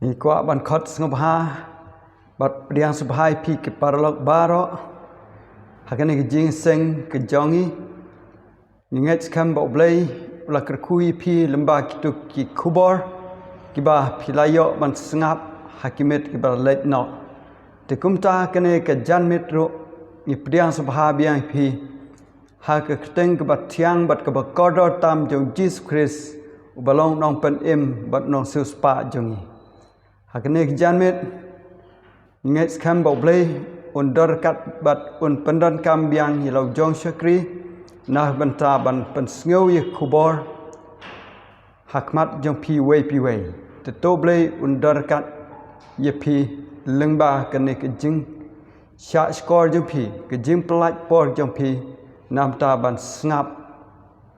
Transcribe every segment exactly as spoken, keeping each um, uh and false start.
Ngi kwah ban khot sngewbha bad pdiang sngewbha ïa phi ki paralok baroh ha kane ka jingïaseng ka jong ngi. Ngi ngeit skhem ba U Blei u la kyrkhu ïa phi lyngba kito ki khubor kiba phi la ïoh ban sngap ha ki miet kiba la leit noh. Te kumta kane ka janmiet ruh ngi pdiang sngewbha biang ïa phi ha ka kyrteng kaba thiang bad kaba kordor tam jong U Jisu Khrist, uba long u nongpynim bad u nongsiewspah jong ngi. Ha kane ka janmiet ngi ngeit skhem ba U Blei un don ryngkat bad un pyndonkam biang ïa la u jong u shakri na ka bynta ban pynsngew ïa ka khubor ha khmat jong phi uwei pa uwei. Te to U Blei un don ryngkat ïa phi lyngba kane ka jingshah shkor jong phi, ka jingpyllait por jong phi na ka bynta ban sngap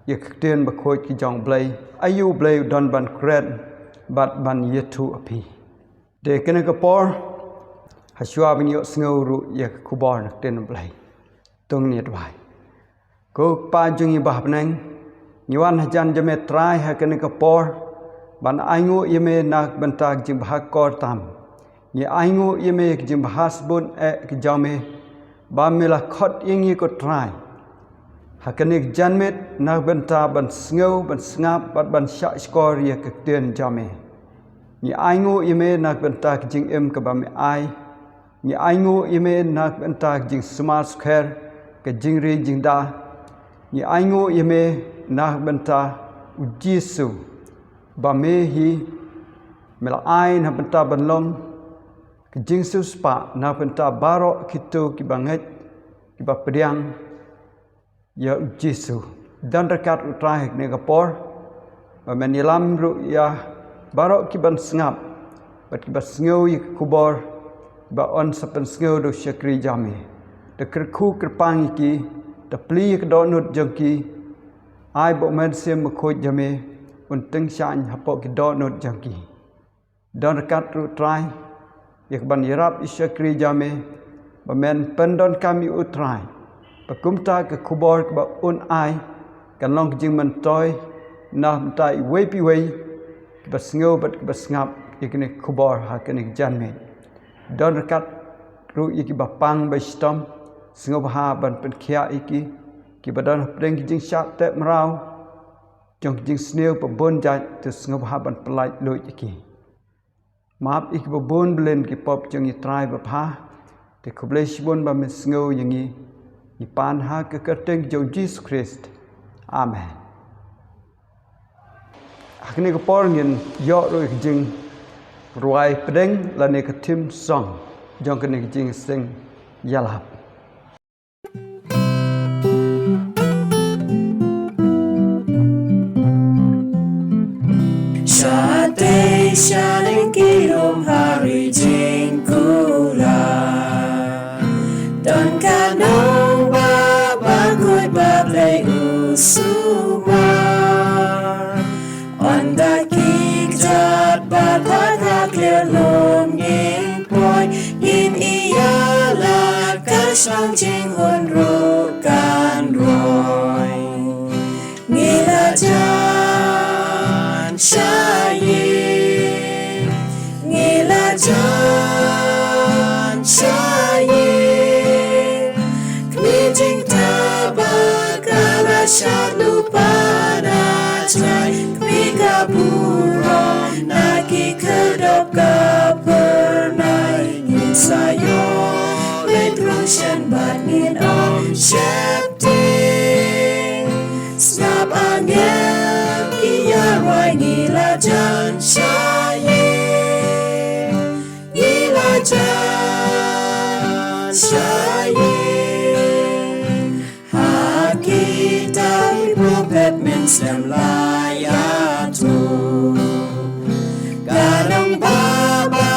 ïa ka ktien bakhuid ka jong U Blei. Aïu U Blei u don ban kren bad ban ïathuh ha phi. Te kane ka por, ha shuwa ban ïohsngew ruh ïa ka khubor na ka ktien U Blei, to ngin ïa duwai. Ko Kpa jong ngi ba ha bneng, ngi wan hajan jong me Trai ha kane ka por ban ainguh ïa me na ka bynta ka jingbha kordor tam. Ngi ainguh ïa me ka jingbha sbun eh ka jong me ba me la khot ïa ngi ko Trai ha kane ka janmiet na ka bynta ban sngew, ban sngap bad ban shah shkor ïa ka ktien jong me. Ngi ainguh ïa me na ka bynta ka jingim kaba me ai. Ngi ainguh ïa me na ka bynta ka jingsumar sukher, ka jingri jingda. Ngi ainguh ïa me na ka bynta U Jisu ba me hi me la ai na ka bynta ban long ka jingsiewspah na ka bynta baroh kito kiba ngeit, kiba pdiang ïa U Jisu. Don ryngkat ruh Trai ha kane ka por ba men ïalam ruh ïa baroh ki ban sngap bad ki ba sngew ïa ka khubor ba yn sa pynsngew da u shakri jong me. Da kyrkhu kyrpang ïa ki, da plie ïa ka dohnud jong ki. Ai ba U Mynsiem Bakhuid jong me un tyngshaiñ hapoh ki dohnud jong ki. Don ryngkat ruh Trai ïa ka ban ïarap ïa u shakri jong me ba men pyndonkam ïa u Trai, ba kumta ka khubor kaba un ai kan long ka jingmyntoi na ka bynta iwei pa iwei kiba sngew bad kiba sngap ïa kane ka khubor ha kane ka janmiet. Don ryngkat ruh ïa kiba pang ba shitom, sngewbha ban pynkhiah ïa ki. Kiba don hapdeng ki jingshah teh mraw jong ki jingsniew ba bun jait, to sngewbha ban pyllait luid ïa ki. Map ïa kiba bun bylin ki pop jong ngi Trai babha. Te khublei shibun ba me sngew ïa ngi. Ngi pan ha ka kyrteng jong U Jisu Khrist. Amen. Ha kane ka por ngin ïoh ruh ïa ka jingrwai pdeng lane ka theme song jong kane ka jingïaseng ïalap. Shatei sha lyngkhuh rum ha ri jingkular, don ka nongbah bakhuid ba Blei u sumar. Ynda ki kjat bad ha kliar lum ngin poi, ngin ïalap ka shong jinghun ruh kan roi. Ngi la jan sha ïing, ngi la jan sha ïing. Kmie jingtbak ka la shad lypa na jngai, kmie ka burom na ki khyrdop ka phyrnai. Ngin sa ïoh leit rung shen bad ngin ym sheptieng. Sngap angel ki ïarwai, ngi la jan sha ïing, ngi la jan sha ïing. Ha kitab ki prophet mynsiem la ïathuh, ka nongbah ba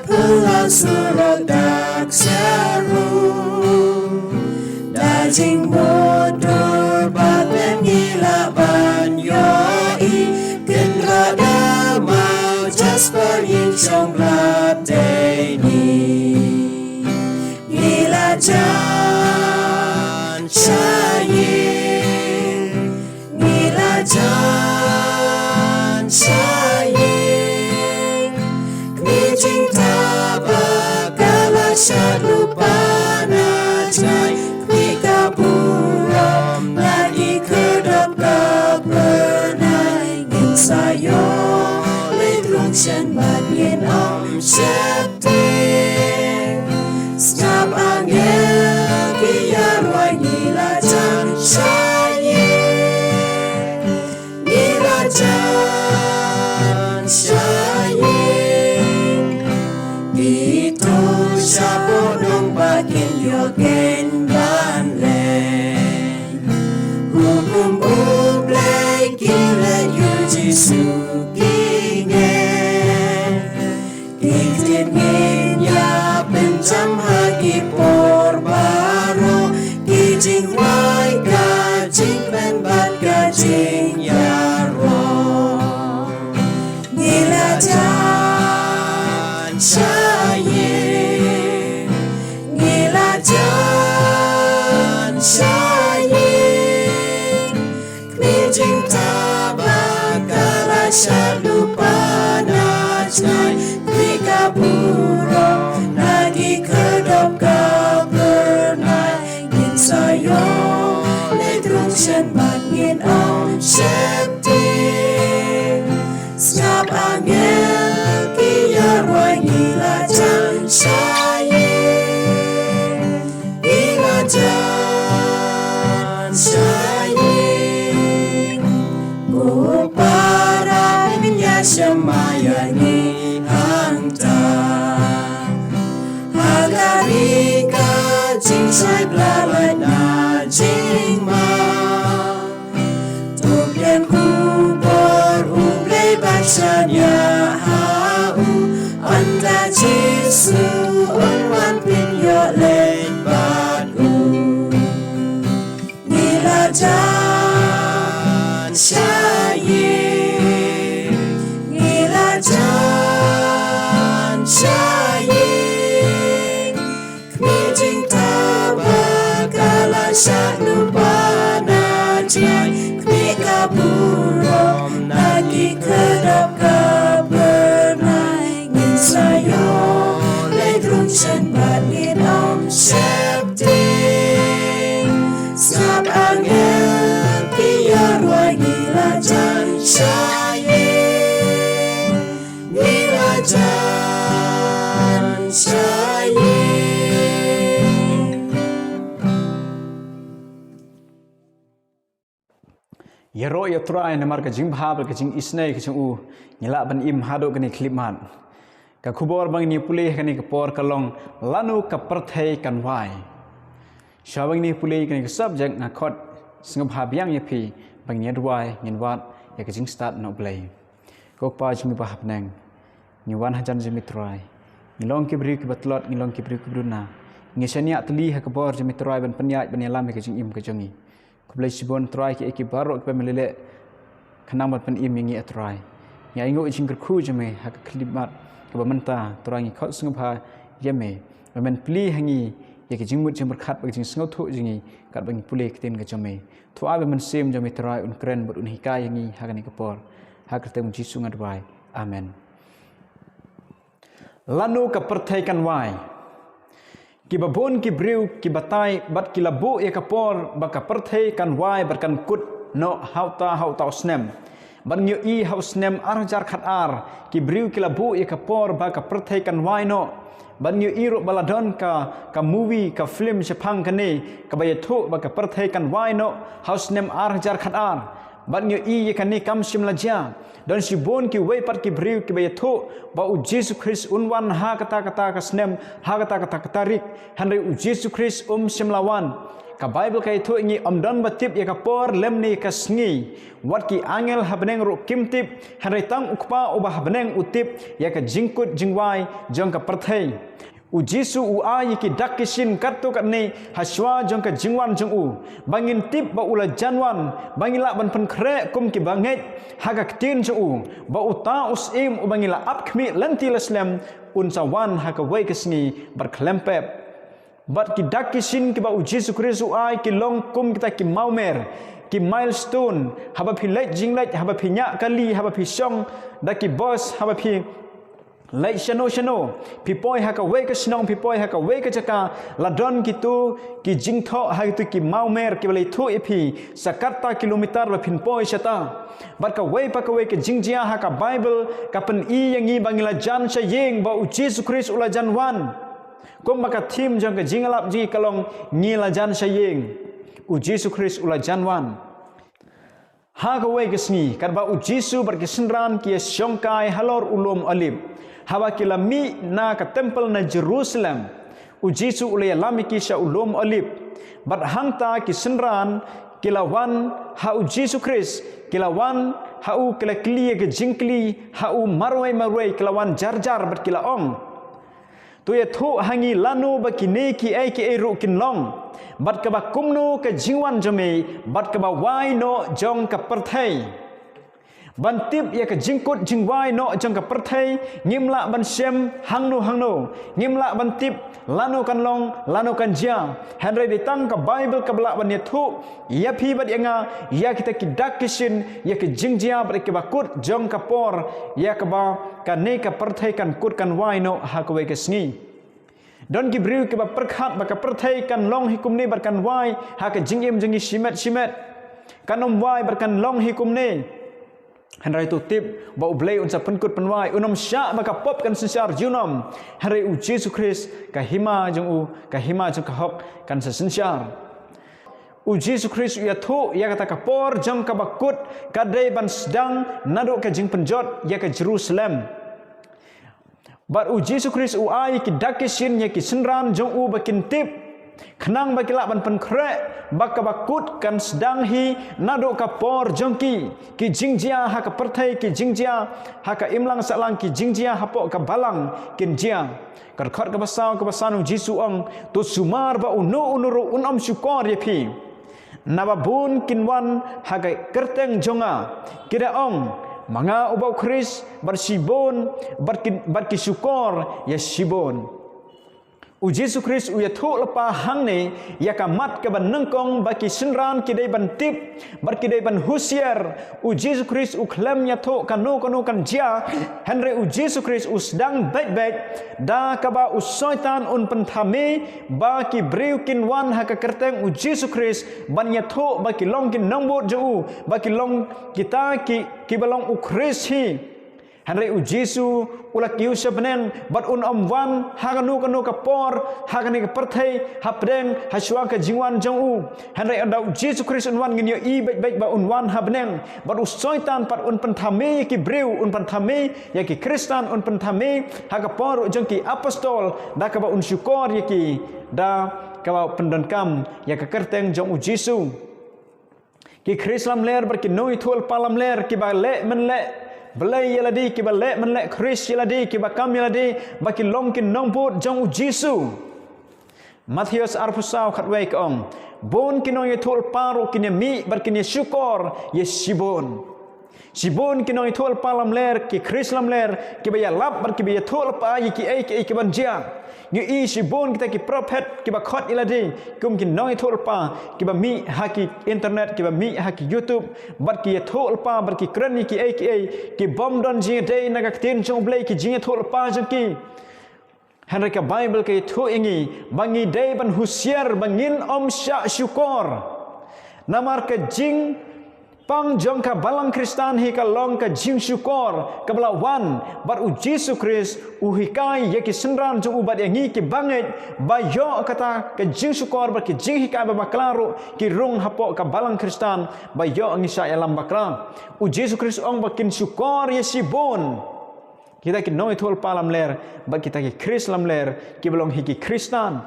phylla surok dak sha rum. Da jingmutdur ba pep ngi lah ban ïohi, kynrad da maw jasper ïing shong blat dei ni. Ngi la jan sha ïing, ngi la jan sha ïing. Kmie Sheptieng, sngap angel ki ïa rwai, ngi la jan sha ïing. Ngi la jan sha ïing. Ki to shapoh nongbah, kin ïoh keiñ ban leit. Hukum U Blei ki leit, ïa U Jisu ki ngeit. Ki ktien ngin ïa pynjam ha ki por baroh, ki jingrwai, ka jingpynbat, ka jingïaroh. Ngi la jan sha ïing, ngi la jan sha ïing. Khmih jingtbak ka la shah lypa na jngai, khmih ka burom na ki khyrdop ka byrnai. Ngin sa ïoh leit rung shen bad ngin ong sheptieng. Sngap angel ki ïa rwai, ngi la jan sha ïing. Ngi la jan sha ïing. Ko para, ngin ïa shim ïa ngi hangta. Ha ka ri ka jingshai, ba la lait na jingma. To pdiang khubor U Blei ban shaniah ha u. Ynda Jisu un wan, phin ïoh leit bad u. Ngi la jan sha ïing, ngi la jan sha ïing. Khmih jingtbak ka la shah lypa na jngai, khmih ka burom na ki khyrdop ka byrnai. Ngin sa ïoh leit rung shen bad ngin ong sheptieng. Sngap angel ki ïa rwai, ngi la jan sha ïing, ngi la jan sha ïing. Ïaroh ïa U Trai namar ka jingbha bad ka jingisynei ka jong u, ngi lah ban im haduh kane ka khyllipmat. Ka khubor ba ngin ïa pule ha kane ka por ka long, lano ka pyrthei kan wai. Shuwa ba ngin ïa pule kane ka subject, nga khot sngewbha biang ïa phi ba ngin ïa duwai, ngin wad ïa ka jingstad na U Blei. Ko Kpa jong ngi ba ha bneng, ngi wan hajan jong me Trai. Ngi long ki briew kiba tlot, ngi long ki briew kiba duna. Ngi shaniah tylli ha ka bor jong me Trai ban pynïaid ban ïalam ïa ka jingim ka jong ngi. Khublei shibun Trai, kiei kiei baroh kiba me la leh khnang ban pynim ïa ngi, A Trai. Ngi ainguh ïa ka jingkyrkhu jong me ha ka khyllipmat kaba mynta, Trai, ngi khot sngewbha ïa me ba men plie ha ngi ïa ka jingmut jingpyrkhat bad ka jingsngewthuh jong ngi katba ngi pule ka ktien ka jong me. To ai ba u Mynsiem jong me Trai un kren bad un hikai ïa ngi ha kane ka por. Ha ka kyrteng U Jisu nga duwai. Amen. Lano ka pyrthei kan wai. Kiba bun ki briew ki batai bad ki la buh ïa ka por ba ka pyrthei kan wai bad kan kut noh ha uta ha uta u snem. Bad ngi ïohi ha u snem ar hajar khatar, ki briew ki la buh ïa ka por ba ka pyrthei kan wai noh. Bad ngi ïohi ruh ba la don ka, ka movie, ka film shaphang kane, kaba ïathuh ba ka pyrthei kan wai noh ha u snem ar hajar khatar. Bad ngi ïohi ïa kane kam shym la jia. Don shibun kiwei pat ki briew kiba ïathuh ba U Jisu Khrist un wan ha kata kata ka snem, ha kata kata ka tarik. Hynrei U Jisu Khrist um shym la wan. Ka Baibl ka ïathuh ïa ngi, ym don ba tip ïa ka por lymne ka sngi. Wat ki angel ha bneng ruh kim tip, hynrei tang U Kpa uba ha bneng u tip ïa ka jingkut jingwai jong ka pyrthei. U Jisu u ai ïa ki dak ki shin katto katne ha shuwa jong ka jingwan jong u, ba ngin tip ba u la jan wan, ba ngi lah ban pynkhreh kum ki bangeit ha ka ktien jong u, ba uta u Syiem uba ngi la ap khmih lynti la slem, un sa wan ha kawei ka sngi bad khlem pep. Bad ki dak ki shin kiba U Jisu Khrist u ai ki long kum kita ki mawmer, ki milestone, haba phi leit jingleit, haba phi ñiah kali, haba phi shong da ki bos, haba phi Leit shano shano, phi poi ha kawei ka shnong, phi poi ha kawei ka jaka, la don kito ki jingthoh ha kito ki mawmer kiba la ïathuh ïa phi sa kata kilometer ba phin poi shata. Bad kawei pa kawei ka jingjia ha ka Baibl ka pyni ïa ngi ba ngi la jan sha ïing, ba U Jisu Khrist u la jan wan. Kumba ka thim jong ka jingïalap jong ngi ka long, ngi la jan sha ïing, U Jisu Khrist u la jan wan. Ha kawei ka sngi, katba U Jisu bad ki synran ki ïashongkai halor u lum Olib, haba ki la mih na ka templ na Jerusalem, U Jisu u la ïalam ïa ki sha u lum Olib. Bad hangta ki synran ki la wan ha U Jisu Khrist, ki la wan ha u, ki la kylli ïa ka jingkylli ha u marwei marwei, ki la wan jar jar bad ki la ong, "To ïathuh ha ngi lano ba kine kiei kiei ruh kin long, bad kaba kumno ka jingwan jong me, bad kaba wai noh jong ka pyrthei. Ban tip ïa ka jingkut jingwai noh jong ka pyrthei, ngim lah ban shem hangno hangno, ngim lah ban tip lano kan long, lano kan jia. Hynrei dei tang ka Baibl kaba lah ban ïathuh ïa phi bad ïa nga ïa kita ki dak ki shin, ïa ki jingjia bad ïa kiba kut jong ka por, ïa kaba kane ka pyrthei kan kut kan wai noh ha kawei ka sngi." Don ki briew kiba pyrkhat ba ka pyrthei kan long hi kumne bad kan wai ha ka jingim jong ngi shimet shimet. Kan ym wai bad kan long hi kumne. Hynrei to tip ba U Blei un sa pynkut pynwai, un ym shah ba ka pop kan synshar junom. Hynrei U Jisu Khrist, ka hima jong u, ka hima jong ka hok kan sa synshar. U Jisu Khrist u ïathuh ïa kata ka por jong kaba kut ka dei ban sdang naduh ka jingpynjot ïa ka Jerusalem. Bad U Jisu Khrist u ai ki dak ki shin ïa ki synran jong u ba kin tip, khnang ba ki lah ban pynkhreh ba kaba kut kan sdang hi naduh ka por jong ki. Ki jingjia ha ka pyrthei, ki jingjia ha ka imlang sahlang, ki jingjia hapoh ka balang kin jia. Ka dkhot kaba saw, kaba san, U Jisu u ong, "To sumar ba uno uno ruh un ym shukor ïa phi. Naba bun kin wan ha ka kyrteng jong nga, ki da ong, 'Ma nga uba U Khrist,' bad shibun, bad ki, bad ki shukor ïa shibun." U Jisu Khrist u ïathuh lypa hangne ïa ka mat kaba nyngkong ba ki synran ki dei ban tip bad ki dei ban husiar. U Jisu Khrist u khlem ïathuh kano kano kan jia, hynrei U Jisu Khrist u sdang beit beit da kaba u Soitan un pynthame ba ki briew kin wan ha ka kyrteng U Jisu Khrist ban ïathuh ba ki long ki nongbud jong u, ba ki long kita ki, kiba long U Khrist hi. Hynrei U Jisu u la kiew sha bneng bad un ym wan ha kano kano ka por ha kane ka pyrthei hapdeng ha shuwa ka jingwan jong u. Hynrei ynda U Jisu Khrist un wan, ngin ïohi beit beit ba un wan ha bneng. Bad u Soitan pat un pynthame ïa ki briew, un pynthame ïa ki Khristan, un pynthame ha ka por jong ki apostol da kaba un shukor ïa ki, da kaba pyndonkam ïa ka kyrteng jong U Jisu. Ki Khrist lamler bad ki nongïathuhlypa lamler, kiba leh mynleh Blei ïa lade, kiba leh mynleh Khrist ïa lade, kiba kam ïa lade ba ki long ki nongbud jong U Jisu. Mathaios arphew saw khatwei ka ong, "Bun ki nongïathuhlypa ruh kin ïamih bad kin ïashukor ïa shibun." Shibun ki nongïathuhlypa lamler, ki Khrist lamler, kiba ïalap bad kiba ïathuhlypa ïa kiei kiei kiban jia. Ngi ïohi shibun kita ki prophet kiba khot ïa lade kum ki nongïathuhlypa, kiba mih ha ki internet, kiba mih ha ki YouTube, bad ki ïathuhlypa bad ki kren ïa kiei kiei ki bym don jingïadei na ka ktien jong U Blei, ki jingïathuhlypa jong ki. Hynrei ka Baibl ka ïathuh ïa ngi ba ngi dei ban husiar ba ngin ym shah shukor. Namar ka jingpang jong ka balang Khristan hi ka long ka jingshukor kaba la wan bad U Jisu Khrist u hikai ïa ki synran jong u bad ïa ngi ki bangeit ba ïoh kata ka jingshukor bad ki jinghikai ba bakla ruh ki rung hapoh ka balang Khristan, ba ïoh ngi shah ïalam bakla. U Jisu Khrist u ong ba kin shukor ïa shibun. Kita ki nongïathuhlypa lamler bad kita ki Khrist lamler kiba long hi ki Khristan.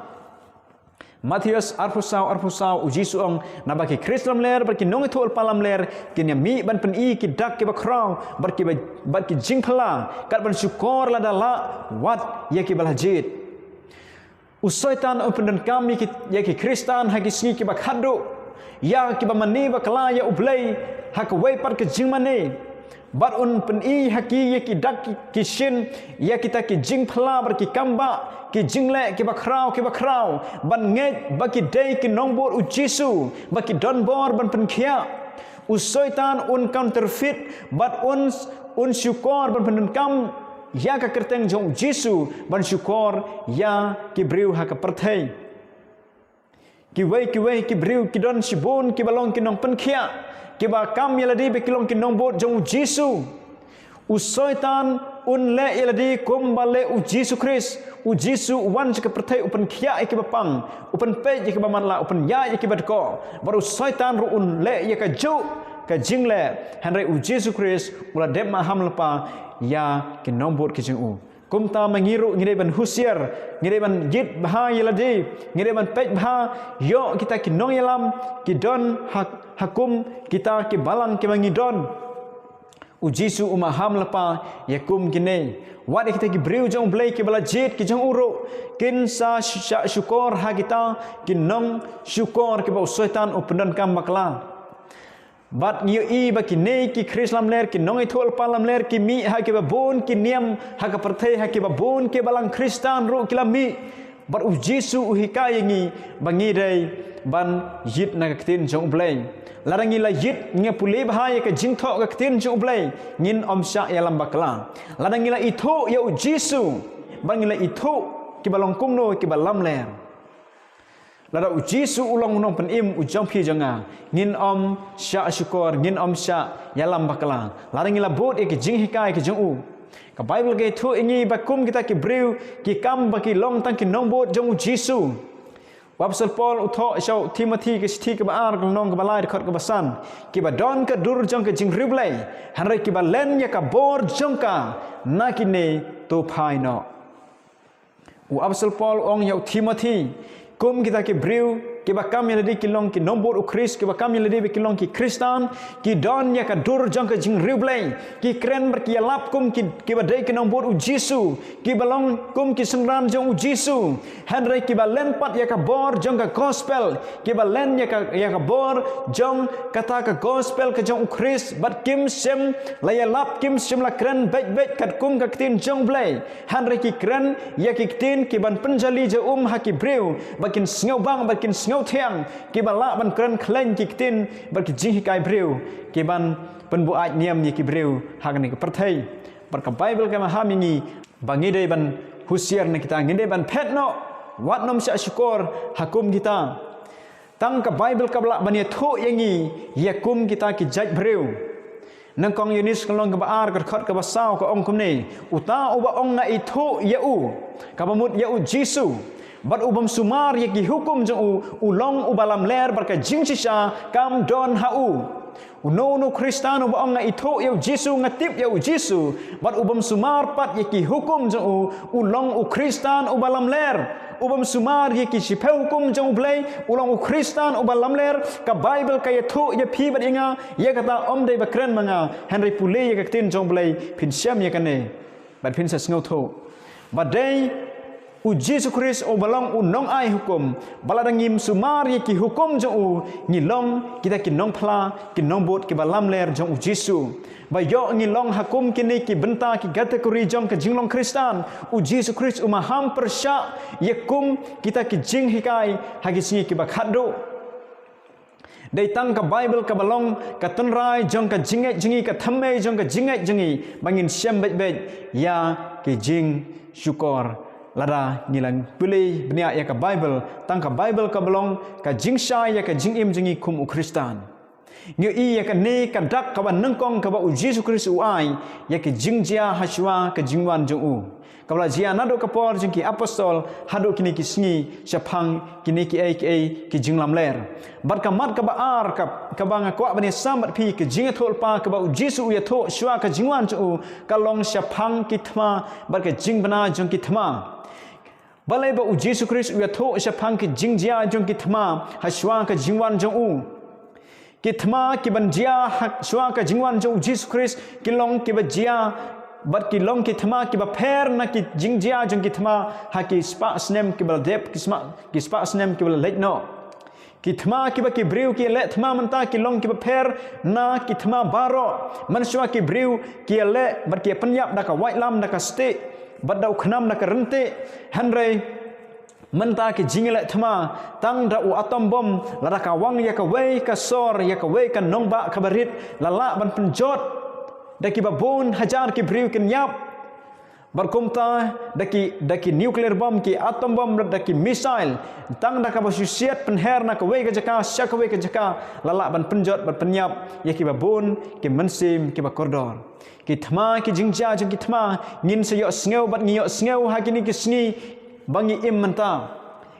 Mathaios arphew saw, arphew saw, U Jisu u ong, naba ki Khrist lamler bad ki nongïathuhlypa lamler kin ïamih ban pyni ki dak kiba khraw bad kiba, bad ki jingphylla, kat ban shukor lada lah wad ïa kiba la jied. U Soitan u pyndonkam ïa ki, ïa ki Khristan ha ki sngi kiba khatduh, ïa kiba mane bakla ïa U Blei ha kawei pat ka jingmane. Bad un pyni ha ki ïa ki dak ki, ki shin, ïa kita ki jingphylla bad ki kambah, ki jingleh kiba khraw, kiba khraw, ban ngeit ba ki dei ki nongbud U Jisu, ba ki don bor ban pynkhiah. U Soitan un counterfeit bad un, un shukor ban pyndonkam ïa ka kyrteng jong u Jisu ban shukor ïa ki briew ha ka pyrthei. Kiwei kiwei ki briew ki don shibun kiba long ki nongpynkhiah, kiba kam ïa lade ba ki long ki nongbud jong u Jisu. U Soitan un leh ïa lade kumba leh u Jisu Khrist. U Jisu u wan sha ka pyrthei u pynkhiah ïa kiba pang, u pynpeit ïa kiba matlah, u pynïaid ïa kiba dkoh. Bad u Soitan ruh un leh ïa kajuh ka jingleh, hynrei u Jisu Khrist u la dep maham lypa ïa ki nongbud ki jong u. Kumta ma ngi ruh ngi dei ban husiar, ngi dei ban jied bha ïa lade, ngi dei ban peit bha ïoh kita ki nongïalam ki don ha, ha kum kita ki balang kiba ngi don. U Jisu u maham lypa ïa kum kine. Wat ïa kita ki briew jong u Blei kiba la jied ki jong u ruh, kin sa sh-, shah shukor ha kita ki nongshukor kiba u Soitan u pyndonkam bakla. Bad ngi ïohi ba kine ki Khrist lamler, ki nongïathuhlypa lamler, ki mih ha kiba bun ki niam ha ka pyrthei, ha kiba bun ki balang Khristan ruh ki la mih. Bad u Jisu u hikai ïa ngi ba ngi dei ban jied na ka ktien jong u Blei. Lada ngi la jied, ngi pule bha ïa ka jingthoh ka ktien jong u Blei, ngin ym shah ïalam bakla. Lada ngi la ithuh ïa u Jisu, ba ngi la ithuh kiba long kumno kiba lamler. Lada u Jisu u long u nongpynim u jong phi jong nga, ngin ym shah shukor, ngin ym shah ïalam bakla. Lada ngi la bud ïa ki jinghikai ki jong u. Ka Baibl ka ïathuh ïa ngi ba kum kita ki briew ki kam ba ki long tang ki nongbud jong u Jisu. U Apostol Paul u thoh sha u Timothi ka shithi kaba ar, ka lynnong kaba lai, dkhot kaba san. Kiba don ka dur jong ka jingriewblei, hynrei kiba len ïa ka bor jong ka, na kine to phai noh. U Apostol Paul u ong ïa u Timothi, kum kita ki briew kiba kam ïa lade ki long ki nongbud u Khrist, kiba kam ïa lade ba ki long ki Khristan, ki don ïa ka dur jong ka jingriewblei, ki kren bad ki ïalap kum ki, kiba dei ki nongbud u Jisu, kiba long kum ki synran jong u Jisu. Hynrei kiba len pat ïa ka bor jong ka gospel, kiba len ïa ka, ïa ka bor jong kata ka gospel ka jong u Khrist, bad kim shym la ïalap, kim shym la kren beit beit katkum ka ktien jong u Blei. Hynrei ki kren ïa ki ktien kiban pynjali ja um ha ki briew, ba kin sngewbang, ba kin sngewthiang, kiba lah ban kren khlaiñ ki ktien bad ki jinghikai briew, kiban pynbuaid niam ïa ki briew ha kane ka pyrthei. Bad ka Baibl ka maham ïa ngi ba ngi dei ban husiar na kita, ngi dei ban phet noh, wat nym shah shukor ha kum kita. Tang ka Baibl kaba lah ban ïathuh ïa ngi ïa kum kita ki jait briew. Nyngkong Ïoannis ka lynnong kaba ar, ka dkhot kaba saw ka ong kumne: Uta uba ong nga ithuh ïa u, kaba mut ïa u Jisu, bad u bym sumar ïa ki hukum jong u, u long uba lamler bad ka jingshisha kam don ha u. Uno uno u Khristan uba ong nga ithuh ïa u Jisu, nga tip ïa u Jisu, bad u bym sumar pat ïa ki hukum jong u, u long u Khristan uba lamler. U bym sumar ïa ki shiphew hukum jong u Blei, u long u Khristan uba lamler. Ka Baibl ka ïathuh ïa phi bad ïa nga ïa kata, ym dei ba kren ma nga, hynrei pule ïa ka ktien jong u Blei, phin shem ïa kane bad phin sa sngewthuh. Ba dei u Jisu Khrist uba long u nongai hukum, ba lada ngim sumar ïa ki hukum jong u, ngi long kita ki nongphla, ki nongbud kiba lamler jong u Jisu. Ba ïoh ngi long ha kum kine ki bynta, ki kategori jong ka jinglong Khristan, u Jisu Khrist u maham pyrshah ïa kum kita ki jinghikai ha ki sngi kiba khatduh. Dei tang ka Baibl kaba long ka tynrai jong ka jingngeit jong ngi, ka thymmei jong ka jingngeit jong ngi, ba ngin shem beit beit ïa ki jingshukor. Lada ngi la pule bniah ïa ka Baibl, tang ka Baibl kaba long ka jingshai ïa ka jingim jong ngi kum u Khristan. Ngi ïohi ïa kane ka dak kaba nyngkong kaba u Jisu Khrist u ai ïa ka jingjia hashwa ka jingwan jong u, kaba la jia naduh ka por jong ki apostol haduh kine ki sngi, shaphang kine kiei kiei ki jinglamler. Bad ka mat kaba ar, ka, kaba nga kwah ban ïasam bad phi, ka jingïathuhlypa kaba u Jisu u ïathuh shwa ka jingwan jong u, ka long shaphang ki thma bad ka jingbna jong ki thma. Balei ba u Jisu Khrist u ïathuh shaphang ki jingjia jong ki thma hashwa ka jingwan jong u? Ki thma kiban jia hashwa ka jingwan jong u Jisu Khrist ki long kiba jia, bad ki long ki thma kiba pher na ki jingjia jong ki thma ha ki spah snem kiba la dep, ki sma-, ki spah snem kiba la leit noh. Ki thma kiba ki briew ki ïaleh thma mynta ki long kiba pher na ki thma baroh. Mynshuwa ki briew ki ïaleh bad ki ïapynïap da ka waitlam, da ka stieh, bad da u khnam, da ka ryntih. Hynrei mynta ki jingïaleh thma, tang da u atom bom, lada ka wang ïa kawei ka sor, ïa kawei ka nongbah kaba rit, la lah ban pynjot da kiba bun hajar ki briew kin ïap. Bad kumta da ki, da ki nuclear bomb, ki atom bomb, da ki missile, tang da kaba shu siat pynher na kawei ka jaka sha kawei ka jaka, la lah ban pynjot, ban pynïap ïa kiba bun ki mynsiem kiba kordor. Ki thma, ki jingjia jong ki thma, ngin sa ïohsngew bad ngi ïohsngew ha kine ki sngi ba ngi im mynta.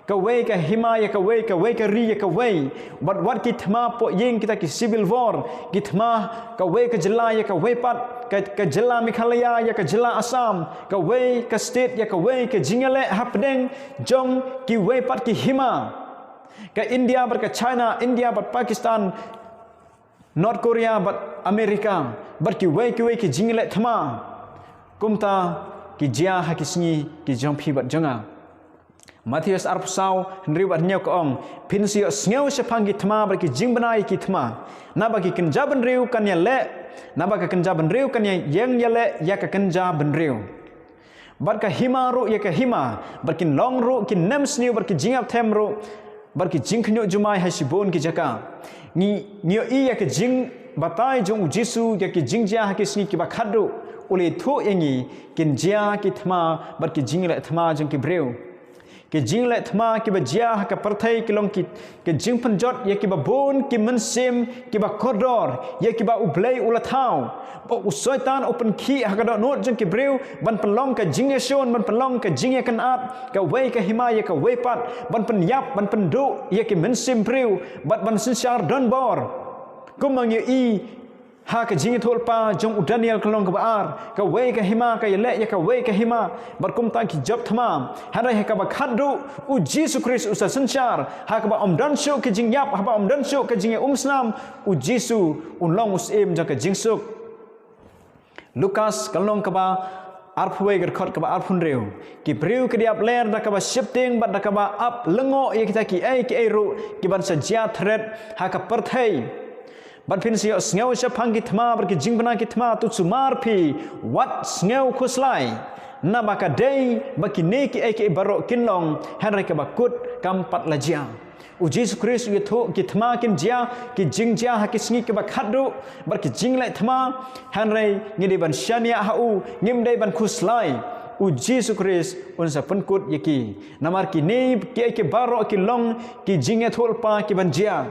Kawei ka hima ïa kawei, kawei ka ri ïa kawei. Wat wat ki thma pohïing, kita ki civil war, ki thma kawei ka jylla ïa kawei pat, ka, ka jylla Meghalaya ïa ka jylla Assam, kawei ka state ïa kawei, ka jingïaleh hapdeng jong kiwei pat ki hima. Ka India bad ka China, India bad Pakistan, North Korea bad America, bad kiwei kiwei ki jingïaleh thma. Kumta ki jia ha ki sngi ki jong phi bad jong nga. Mathaios arphew saw, hynriew bad hynñiew ka ong, phin sa ïohsngew shaphang ki thma bad ki jingbna ïa ki thma. Naba ki kynja bynriew kan ïaleh, naba ka kynja bynriew kan ïa ïeng ïaleh ïa ka kynja bynriew. Bad ka hima ruh ïa ka hima, bad kin long ruh ki nemsniew, bad ki jingïapthem ruh, bad ki jingkhynñiuh jumai ha shibun ki jaka. Ngi, ngi ïohi ïa ka jingbatai jong u Jisu ïa ki jingjia ha ki sngi kiba khadduh, u la ïathuh ïa ngi, kin jia ki thma, bad ki jingïaleh thma jong ki briew. Ki jingïaleh thma kiba jia ha ka pyrthei ki long ki, ki jingpynjot ïa kiba bun ki mynsiem kiba kordor, ïa kiba U Blei u la thaw. Ba u Soitan u pynkhih ha ka dohnud jong ki briew ban pynlong ka jingïashun, ban pynlong ka jingïakynad, kawei ka hima ïa kawei pat, ban pynïap, ban pynduh ïa ki mynsiem briew, bad ban synshar donbor. Kumba ngi ïohi ha ka jingïathuhlypa jong u Daniel ka lynnong kaba ar, kawei ka hima ka ïaleh ïa kawei ka hima, bad kumta ki jop thma. Hynrei ha kaba khadduh u Jisu Khrist u sa synshar, ha kaba ym don shuh ka jingïap, haba ym don shuh ka jingïaumsnam, u Jisu un long u syiem jong ka jingsuk. Lukas ka lynnong kaba arphew wei, ka dkhot kaba arphew hynriew. Ki briew ki da ïap ler da kaba sheptieng bad da kaba ap lyngngoh ïa kita kiei kiei ruh kiban sa jia thret ha ka pyrthei. Bad phin sa ïohsngew shaphang ki thma bad ki jingbna ki thma, to sumar phi, wat sngew khuslai. Naba ka dei ba kine kiei kiei baroh kin long, hynrei kaba kut kam pat la jia. U Jisu Khrist u ïathuh ki thma kin jia, ki jingjia ha ki sngi kiba khadduh, bad ki jingïaleh thma, hynrei ngi dei ban shaniah ha u, ngim dei ban khuslai. U Jisu Khrist un sa pynkut ïa ki. Namar kine kiei kiei baroh ki long ki jingïathuhlypa kiban jia.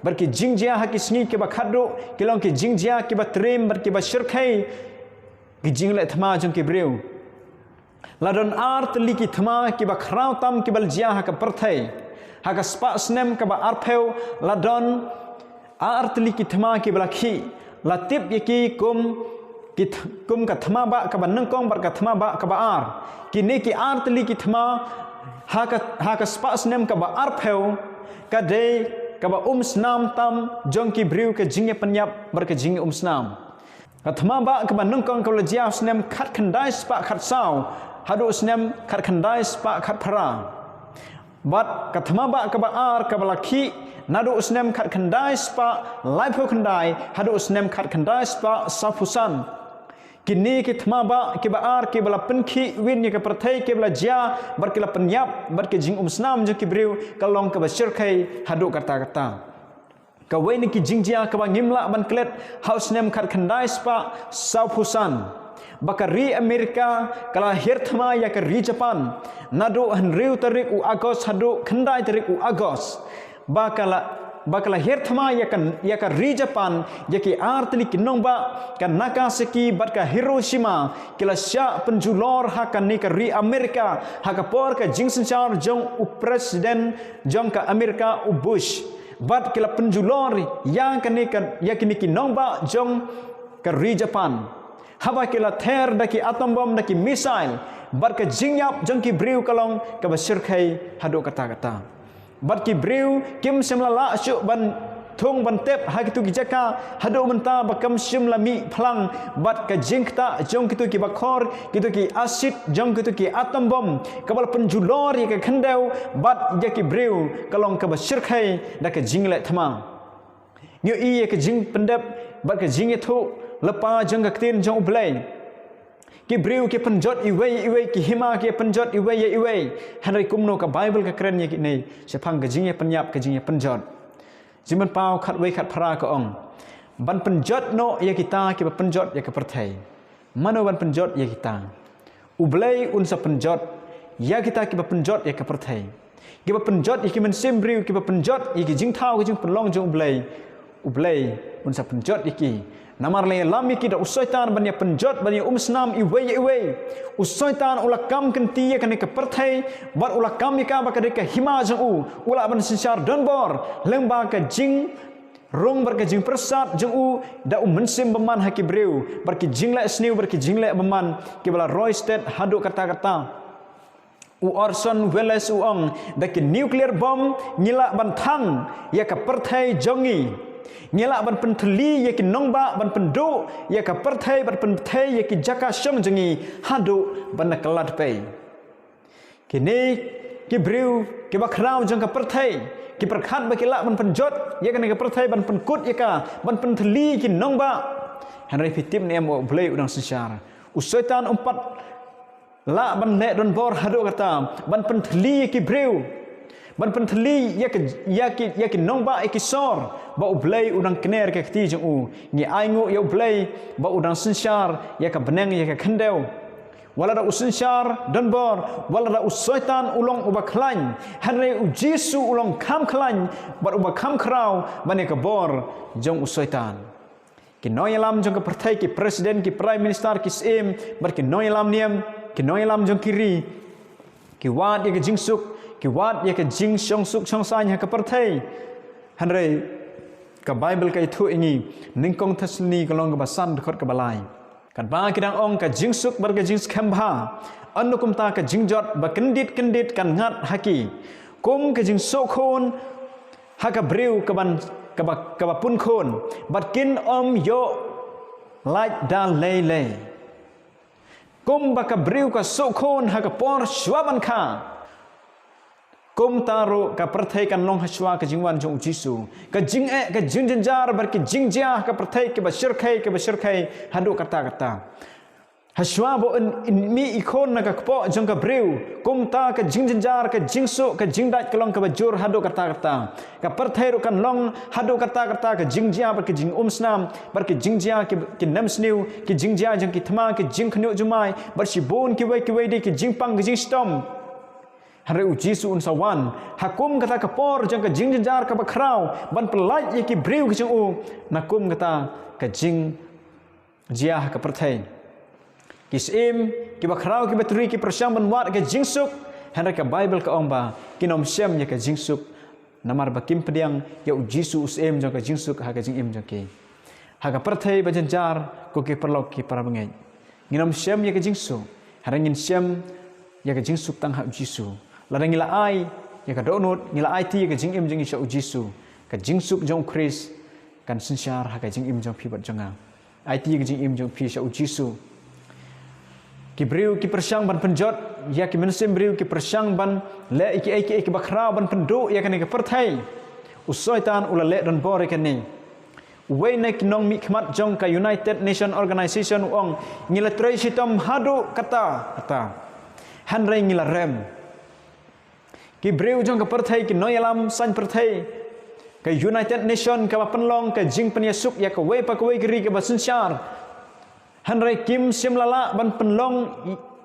Bad ki jingjia ha ki sngi kiba khadduh ki long ki jingjia kiba triem bad kiba shyrkhei ki jingïaleh thma jong ki briew. La don ar tylli ki thma kiba khraw tam kiba la jia ha ka pyrthei. Ha ka spah snem kaba arphew la don ar tylli ki thma kiba la khih, la tip ïa ki kum, ki th-, kum ka thma bah kaba nyngkong bad ka thma bah kaba ar. Kine ki ar tylli ki thma ha ka, ha ka spah snem kaba arphew ka dei kaba um snam tam jong ki briew, ka jingïapynïap bad ka jingïaumsnam. Ka thma bah kaba nyngkong ka la jia snem khatkhyndai spah khatsaw haduh snem khatkhyndai spah khatphra. Bad ka thma bah kaba ar kaba la khih naduh snem khatkhyndai spah laiphew khyndai haduh snem khatkhyndai spah sawphew san. Kine ki thma bah kiba ar kiba la pynkhih win ïa ka pyrthei kiba la jia bad ki la pynïap bad ka jingumsnam jong ki briew ka long kaba shyrkhei haduh katta katta. Kawei na ki jingjia kaba ngim lah ban klet, ha u snem khatkhyndai spah sawphew san, ba ka ri Amerika ka la hiar thma ïa ka ri Japan naduh hynriew tarik u August haduh khyndai tarik u August. Ba ka la, ba ka la hiar thma ïa ka, ïa ka ri Japan, ïa ki ar tylli ki nongbah, ka Nagasaki bad ka Hiroshima, ki la shah pynjulor ha kane ka ri Amerika ha ka por ka jingsynshar jong u President jong ka Amerika u Bush. Bad ki la pynjulor ïa kane ka, ïa kine ki nongbah jong ka ri Japan. Haba ki la ther da ki atom bomb, da ki missile, bad ka jingïap jong ki briew ka long kaba shyrkhei haduh katta katta. Bad ki briew kim shym la lah shuh ban thung ban tep ha kito ki jaka, haduh mynta ba kam shym la mih phlang, bad ka jingktah jong kito ki bakhor, kito ki acid jong kito ki atom bomb, kaba la pynjulor ïa ka khyndew bad ïa ki briew, ka long kaba shyrkhei da ka jingïaleh thma. Ngi ïohi ïa ka jingpyndep bad ka jingïathuhlypa jong ka ktien jong U Blei. Ki briew ki pynjot iwei ïa iwei, ki hima ki pynjot iwei ïa iwei. Hynrei kumno ka Baibl ka kren ïa kine shaphang ka jingïapynïap, ka jingïapynjot? Jingmut paw khatwei khatphra ka ong, ban pynjot noh ïa kita kiba pynjot ïa ka pyrthei. Mano ban pynjot ïa kita? U Blei un sa pynjot ïa kita kiba pynjot ïa ka pyrthei, kiba pynjot ïa ki mynsiem briew, kiba pynjot ïa ki jingthaw ki jingpynlong jong U Blei. U Blei un sa pynjot ïa ki. Namar la ïalam ïa ki da u Soitan ban ïa pynjot, ban ïa umsnam iwei ïa iwei. U Soitan u la kam kynti ïa kane ka pyrthei, bad u la kam ïa ka ba ka dei ka hima jong u. U lah ban synshar donbor lyngba ka jingrung bad ka jingpyrsad jong u da u Mynsiem Bymman ha ki briew, bad ki jingleh sniew bad ki jingleh bymman kiba la roi stet haduh katta katta. U Orson Welles u ong, da ki nuclear bomb ngi lah ban thang ïa ka pyrthei jong ngi. Ngi lah ban pynthylli ïa ki nongbah, ban pynduh ïa ka pyrthei, ban pynbthei ïa ki jaka shong jong ngi haduh ban da kylla pei. Kine ki briew kiba khraw jong ka pyrthei ki pyrkhat ba ki lah ban pynjot ïa kane ka pyrthei, ban pynkut ïa ka, ban pynthylli ïa ki nongbah. Hynrei phi tip ne em, U Blei u dang synshar. U Soitan um pat lah ban leh donbor haduh katta ban pynthylli ïa ki briew, ban pynthylli ïa ki, ïa ki, ïa ki nongbah, ïa ki sor, ba U Blei u dang kner ka kti jong u. Ngi ainguh ïa U Blei ba u dang synshar ïa ka bneng ïa ka khyndew. Wat la da u synshar donbor, wat la da u Soitan u long uba khlaiñ, hynrei U Jisu u long kham khlaiñ bad uba kham khraw ban ïa ka bor jong u Soitan. Ki nongïalam jong ka pyrthei, ki president, ki prime minister, ki syiem, bad ki nongïalam niam, ki nongïalam jong ki ri, ki wad ïa ka jingsuk, ki wad ïa ka jingshong suk shong saiñ ha ka pyrthei. Hynrei ka Baibl ka ïathuh ïa ngi, Nyngkong Thessaloni ka lynnong kaba san, dkhot kaba lai. Katba ki dang ong ka jingsuk bad ka jingskhem bha, ynda kumta ka jingjot ba kyndit kyndit kan ngat ha ki, kum ka jingsuk khun ha ka briew kaban, kaba, kaba pun khun, bad kin ym ïoh lait da lei lei. Kumba ka briew ka suk khun ha ka por shuwa ban kha, kumta ruh ka pyrthei kan long ha shuwa ka jingwan jong U Jisu. Ka jingeh, ka jingjynjar bad ki jingjia ha ka pyrthei kiba shyrkhei, kiba shyrkhei haduh katta katta. Ha shuwa ba un, un mih i khun na ka kpoh jong ka briew, kumta ka jingjynjar, ka jingsuk, ka jingdait ka long kaba jur haduh katta katta. Ka pyrthei ruh kan long haduh katta katta, ka jingjia bad ka jingumsnam, bad ka jingjia ki, ki nemsniew, ki jingjia jong ki thma, ki jingkhynñiuh jumai, bad shibun kiwei kiwei de ki jingpang, ki jingshitom. Hynrei U Jisu un sa wan ha kum kata ka por jong ka jingjynjar kaba khraw ban pyllait ïa ki briew ki jong u na kum kata ka jing jia ha ka pyrthei. Ki syiem kiba khraw, kiba turi, ki pyrshang ban wad ka jingsuk, hynrei ka Baibl ka ong ba kin ym shem ïa ka jingsuk, namar ba kim pdiang ïa U Jisu u syiem jong ka jingsuk ha ka jingim jong ki. Ha ka pyrthei ba jynjar, ko ki paralok ki parabangeit, ngin ym shem ïa ka jingsuk, hynrei ngin shem ïa ka jingsuk tang ha U Jisu. Lada ngi la ai ïa ka dohnud, ngi la aiti ïa ka jingim jong ngi sha U Jisu, ka jingsuk jong U Khrist kan synshar ha ka jingim jong phi bad jong nga. Aiti ïa ka jingim jong phi sha U Jisu. Ki briew ki pyrshang ban pynjot ïa ki mynsiem briew, ki pyrshang ban leh ïa kiei kiei kiba khraw ban pynduh ïa kane ka pyrthei. U Soitan u la leh donbor ïa kane. Uwei na ki nongmihkhmat jong ka United Nation Organization u ong, ngi la trei shitom haduh katta katta, hynrei ngi la rem. Ki briew jong ka pyrthei, ki nongïalam saiñ pyrthei, ka United Nation kaba pynlong ka jingpynïasuk ïa kawei pa kawei ka ri kaba synshar, hynrei kim shym la lah ban pynlong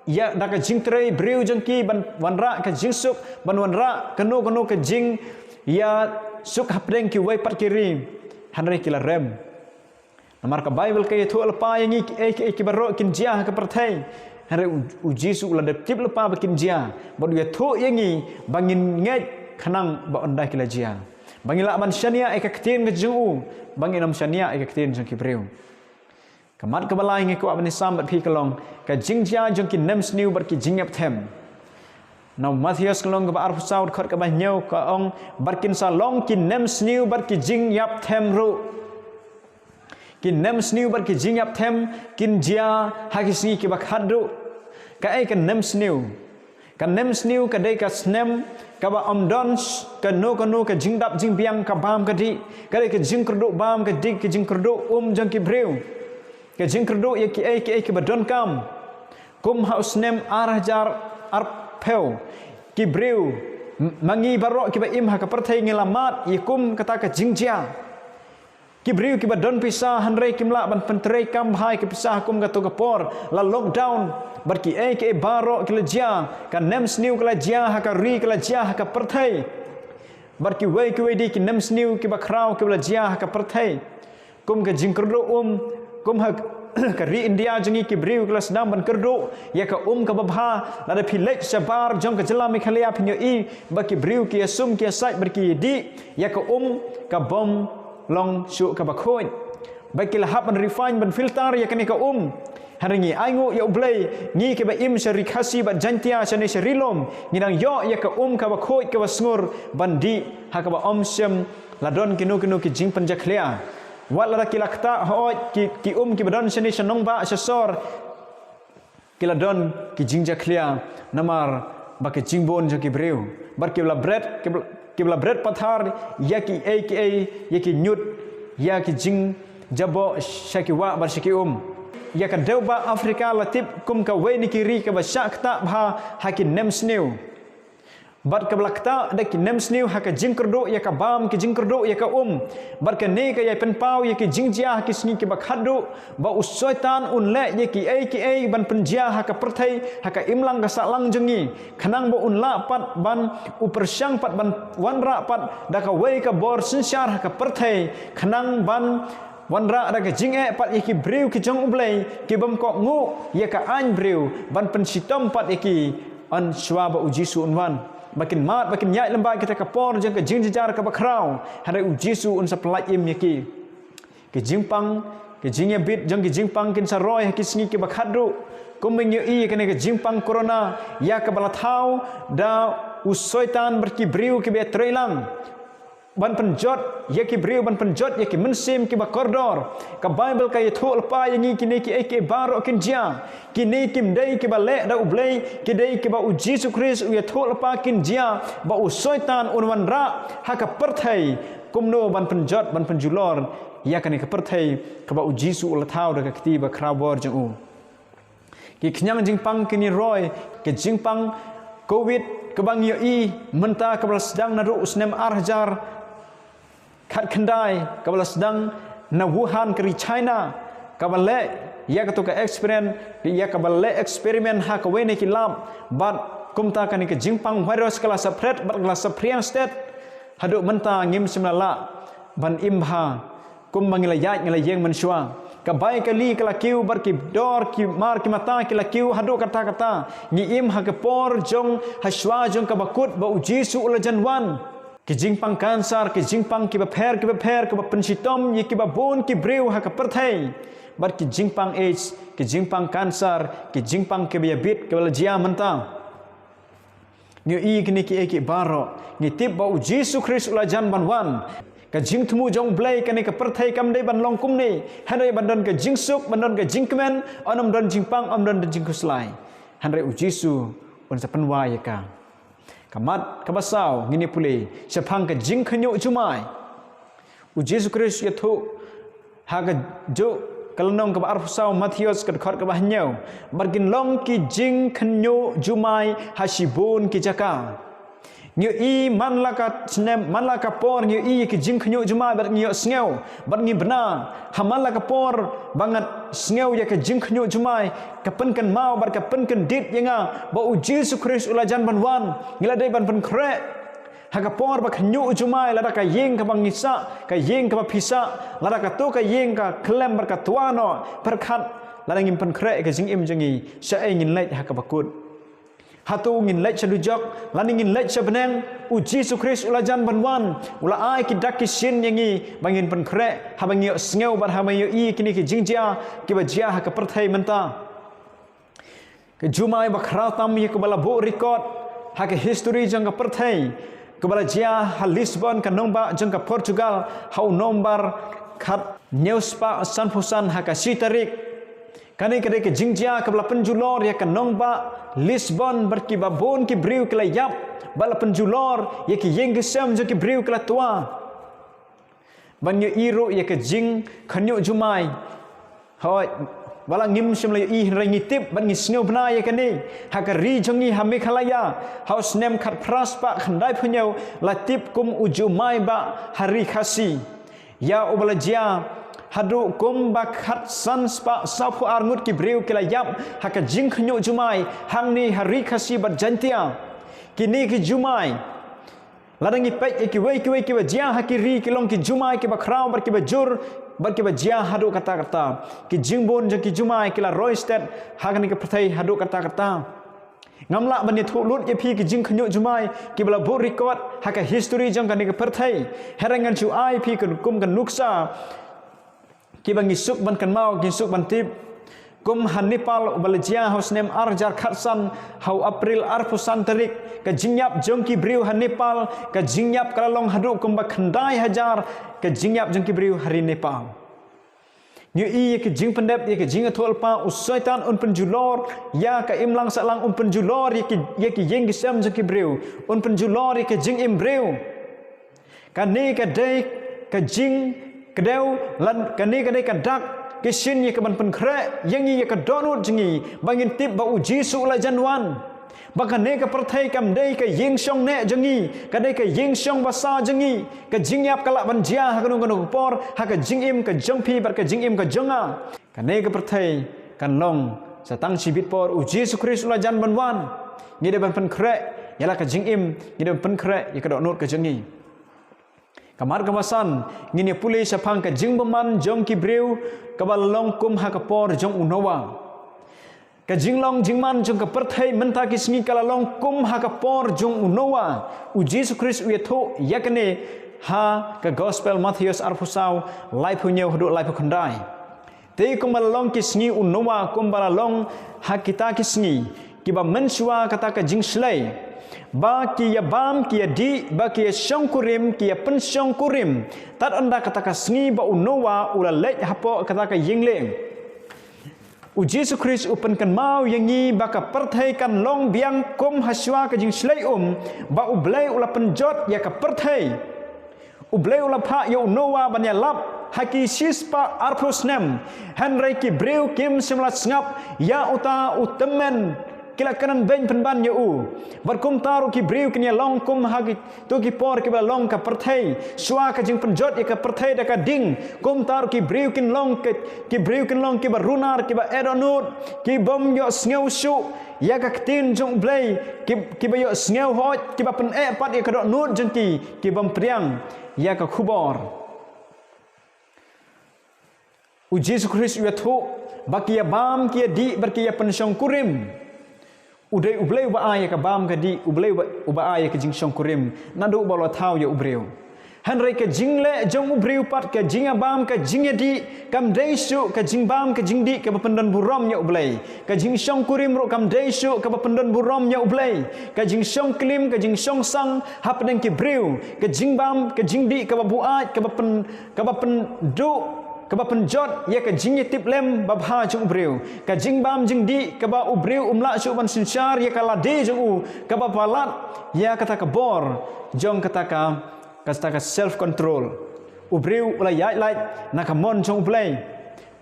ïa da ka jingtrei briew jong ki ban wanrah ka jingsuk, ban wanrah kano kano ka jingïasuk hapdeng kiwei pat ki ri, hynrei ki la rem. Namar ka Baibl ka ïathuh lypa ïa ngi kiei kiei kiba ruh kin jia ha ka pyrthei. Hynrei U, U Jisu u la dep tip lypa ba kin jia, bad u ïathuh ïa ngi ba ngin ngeit khnang ba ynda ki la jia, ba ngin lah ban shaniah ïa ka ktien ka jong u, ba ngin ym shaniah ïa ka ktien jong ki briew. Ka mat kaba lai ngi kwah ban ïasam bad phi ka long ka jingjia jong ki nemsniew bad ki jingïapthem. Na u Mathaios ka lynnong kaba arphew saw, dkhot kaba hynñiew ka ong, bad kin sa long ki nemsniew bad ki jingïapthem ruh. Ki nemsniew bad ki jingïapthem kin jia ha ki sngi kiba khatduh. Kaei ka nemsniew? Ka nemsniew ka dei ka snem kaba ym don sh-, kano kano ka jingdap jingbiang, ka bam ka dih, ka dei ka jingkyrduh bam ka dih, ka jingkyrduh um jong ki briew, ka jingkyrduh ïa kiei kiei kiba donkam. Kum ha u snem ar hajar arphew, ki briew, m-, ma ngi baroh kiba im ha ka pyrthei ngi la mad ïa kum kata ka jingjia. Ki briew kiba don pisa hynrei kim lah ban pyntreikam bha ïa ki pisa ha kum kato ka por, la lockdown, bad kiei kiei baroh ki la jia, ka nemsniew ka la jia ha ka ri, ka la jia ha ka pyrthei. Bad kiwei kiwei de ki nemsniew kiba khraw kiba la jia ha ka pyrthei. Kum ka jingkyrduh um, kum ha ka ri India jong ngi ki briew ki la sdang ban kyrduh ïa ka um kaba bha. Lada phi leit shabar jong ka jylla Meghalaya phin ïohi ba ki briew ki ïasum ki ïasaid bad ki ïadih ïa ka um kabym long shuh kaba khuid. Ba ki la hap ban refine, ban filter ïa kane ka um. Hynrei ngi ainguh ïa U Blei, ngi kiba im sha Ri Khasi bad Jaintia, shane sha Ri Lum, ngi dang ïoh ïa ka um kaba khuid kaba sngur ban dih ha kaba ym shym la don kino kino ki jingpynjakhlia. Wat lada ki la ktah, hooid, ki, ki um kiba don shane sha nongbah sha sor ki la don ki jingjakhlia namar ba ki jingbun jong ki briew. Bad ki la bret, ki la, ki la bret pathar ïa kiei kiei, ïa ki ñiut, ïa ki jingjaboh sha ki wah bad sha ki um. Ïa ka dewbah Africa la tip kum kawei na ki ri kaba shah ktah bha ha ki nemsniew. Bad kaba la ktah da ki nemsniew ha ka jingkyrduh ïa ka bam, ki jingkyrduh ïa ka um. Bad kane ka ïai pynpaw ïa ki jingjia ha ki sngi kiba khatduh, ba u Soitan un leh ïa kiei kiei ban pynjia ha ka pyrthei, ha ka imlang ka sahlang jong ngi. Khnang ba un lah pat ban, u pyrshang pat ban wanrah pat da kawei ka bor synshar ha ka pyrthei. Khnang ban wanrah da ka jingeh pat ïa ki briew ki jong U Blei, ki bym kohnguh ïa ka aiñ briew, ban pynshitom pat ïa ki, yn shuwa ba U Jisu un wan. Ba kin mad, ba kin ïaid lem bad kita ka por jong ka jingjynjar kaba khraw, hynrei U Jisu un sa pyllait im ïa ki. Ki jingpang, ki jingïabit jong ki jingpang kin sa roi ha ki sngi kiba khatduh. Kumba ngi ïohi ïa kane ka jingpang corona, ïa kaba la thaw da u Soitan bad ki briew kiba ïatreilang ban pynjot ïa ki briew, ban pynjot ïa ki mynsiem kiba kordor. Ka Baibl ka ïathuh lypa ïa ngi kine kiei kiei baroh kin jia. Kine kim dei kiba leh da U Blei, ki dei kiba U Jisu Khrist u ïathuh lypa kin jia, ba u Soitan un wanrah ha ka pyrthei. Kumno ban pynjot, ban pynjulor ïa kane ka pyrthei kaba U Jisu u la thaw da ka kti ba khraw bor jong u. Ki khñiang jingpang kin ïaroi, ki jingpang Covid kaba ngi ïohi mynta kaba la sdang naduh u snem ar hajar khatkhyndai, kaba la sdang na Wuhan ka ri China, kaba leh ïa kato ka experience, ïa kaba leh experiment ha kawei na ki lab, bad kumta kane ka jingpang virus ka la spread bad ka la saphriang stet. Haduh mynta ngim shym la lah ban im bha. Kumba ngi la ïaid ngi la ïeng mynshuwa. Ka bai ka li ka la kiew bad ki dor ki mar ki mata ki la kiew haduh katta katta. Ngi im ha ka por jong, ha shuwa jong kaba kut ba U Jisu u la jan wan. Ki jingpang cancer, ki jingpang kiba pher kiba pher, kiba pynshitom ïa kiba bun ki briew ha ka pyrthei. Bad ki jingpang AIDS, ki jingpang cancer, ki jingpang kiba ïabit kiba la jia mynta. Ngi ïohi kine kiei kiei baroh, ngi tip ba U Jisu Khrist u la jan ban wan. Ka jingthmu jong U Blei kane ka pyrthei kam dei ban long kumne, hynrei ban don ka jingsuk, ban don ka jingkmen, ym don jingpang, ym don jingkhuslai. Hynrei U Jisu un sa pynwai ïa ka. Ka mat kaba saw, ngin ïa pule shaphang ka jingkhynñiuh jumai. U Jisu Khrist u ïathuh ha kajuh ka lynnong kaba arphew saw Mathaios ka dkhot kaba hynñiew, bad kin long ki jingkhynñiuh jumai ha shibun ki jaka. Ngi ïohi man la ka snem, man la ka por ngi ïohi ki jingkhynñiuh jumai bad ngi ïohsngew, bad ngi bna ha man la ka por ba ngi sngew ïa ka jingkhynñiuh jumai, ka pynkynmaw bad ka pynkyndit ïa nga ba U Jisu Khrist u la jan ban wan. Ngi la dei ban pynkhreh ha ka por ba khynñiuh jumai, lada ka ïing kaba ngi sah, ka ïing kaba phi sah, lada kato ka ïing ka khlem bad ka twa noh, pyrkhat lada ngim pynkhreh ïa ka jingim jong ngi, shaei ngin leit ha kaba kut? Hato ngin leit sha dujok, lane ngin leit sha bneng? U Jisu Khrist u la jan ban wan, u la ai ki dak ki shin ïa ngi ba ngin pynkhreh haba ngi ïohsngew bad haba ngi ïohi kine ki jingjia kiba jia ha ka pyrthei mynta. Ka jumai ba khraw tam ïa kaba la buh record ha ka history jong ka pyrthei, kaba la jia ha Lisbon, ka nongbah jong ka Portugal, ha u November khathynñiew spah sanphew san ha ka shi tarik. Kane ka dei ka jingjia kaba la pynjulor ïa ka nongbah Lisbon bad kiba bun ki briew ki la ïap, bad la pynjulor ïa ki ïing ki sem jong ki briew ki la twa. Bad ngi ïohi ruh ïa ka jingkhynñiuh jumai. Hooid, wat la ngim shym la ïohi hynrei ngi tip bad ngi sngewbna ïa kane. Ha ka ri jong ngi ha Meghalaya, ha u snem khatphra spah khyndaiphew hynñiew la tip kum u jumai bah ha ri Khasi. Ïa uba la jia haduh kumba khatsan spah sawphew ar ngut ki briew ki la ïap ha ka jingkhynñiuh jumai hangne ha Ri Khasi bad Jaintia. Kine ki jumai, lada ngi peit ïa kiwei kiwei kiba jia ha ki ri, ki long ki jumai kiba khraw bad kiba jur bad kiba jia haduh katta katta. Ki jingbun jong ki jumai ki la roi stet ha kane ka pyrthei haduh katta katta. Ngam lah ban ïathuh lut ïa phi ki jingkhynñiuh jumai kiba la buh record ha ka history jong kane ka pyrthei. Hynrei ngan shu ai phi ka, kum ka nuksa kiba ngi suk ban kynmaw, ngi suk ban tip. Kum ha Nepal, uba la jia ha u snem ar hajar khatsan, ha u April arphew san tarik, ka jingïap jong ki briew ha Nepal, ka jingïap ka la long haduh kumba khyndai hajar ka jingïap jong ki briew ha ri Nepal. Ngi ïohi ïa ka jingpyndep, ïa ka jingïathuhlypa, u Soitan un pynjulor ïa ka imlang sahlang, un pynjulor ïa ki, ïa ki ïing ki sem jong ki briew, un pynjulor ïa ka jingim briew. Kane ka dei ka jingkdew, lane kane ka dei ka dak ka shin ïa ka ban pynkhreh ïa ngi, ïa ka dohnud jong ngi, ba ngin tip ba U Jisu u la jan wan. Ba kane ka pyrthei kam dei ka ïing shong neh jong ngi, ka dei ka ïing shong basa jong ngi. Ka jingïap ka lah ban jia ha kano kano ka por ha ka jingim ka jong phi bad ka jingim ka jong nga. Kane ka pyrthei kan long sa tang shibit por U Jisu Khrist u la jan ban wan. Ngi dei ban pynkhreh ïa la ka jingim, ngi dei ban pynkhreh ïa ka dohnud ka jong ngi. Ka mar kaba san, ngin ïa pule shaphang ka jingbymman jong ki briew kaba la long kum ha ka por jong u Noah. Ka jinglong jingman jong ka pyrthei mynta ki sngi ka la long kum ha ka por jong u Noah. U Jisu Khrist u ïathuh ïa kane ha ka Gospel Mathaios arphew saw, laiphew hynñiew haduh laiphew khyndai. Te kumba la long ki sngi u Noah, kumba la long ha kita ki sngi kiba mynshuwa kata ka jingshlei, ba ki ïa bam, ki ïa dih, ba ki ïa shongkurim, ki ïa pynshongkurim, tad ynda kata ka sngi ba u Noah u la leit hapoh kata ka ïing lieng. U Jisu Khrist u pynkynmaw ïa ngi ba ka pyrthei kan long biang kum ha shuwa ka jingshlei um, ba U Blei u la pynjot ïa ka pyrthei. U Blei u la phah ïa u Noah ban ïalap ha ki shispah arphew snem. Hynrei ki briew kim shym la sngap ïa uta u tymmen, ki la kynran beiñ pynban ïa u. Bad kumta ruh ki briew kin ïalong kum ha kito ki por kiba la long ka pyrthei. Shuwa ka jingpynjot ïa ka pyrthei da ka ding, kumta ruh ki briew kin long ki, ki briew kin long kiba runar, kiba eh dohnud, kibym ïohsngew shuh ïa ka ktien jong U Blei, ki, kiba ïohsngew hooid, kiba pyneh pat ïa ka dohnud jong ki, kibym pdiang ïa ka khubor. U Jisu Khrist u ïathuh ba ki ïa bam, ki ïa dih bad ki ïa pynshongkurim. U dei U Blei uba ai ïa ka bam ka dih, U Blei uba, uba ai ïa ka jingshongkurim, naduh ba u la thaw ïa u briew. Hynrei ka jingleh jong u briew pat, ka jingïabam, ka jingïadih, kam dei shuh ka jingbam ka jingdih kaba pyndonburom ïa U Blei. Ka jingshongkurim ruh kam dei shuh kaba pyndonburom ïa U Blei. Ka jingshongklim, ka jingshongsang hapdeng ki briew, ka jingbam ka jingdih kaba buaid, kaba pyn, kaba pynduh, kaba pynjot ïa ka jingïatiplem babha jong u briew. Ka jingbam jingdih kaba u briew um lah shuh ban synshar ïa ka lade jong u, kaba palat ïa kata ka bor jong kata ka, kata ka self control. U briew u la ïaid lait na ka mon jong U Blei.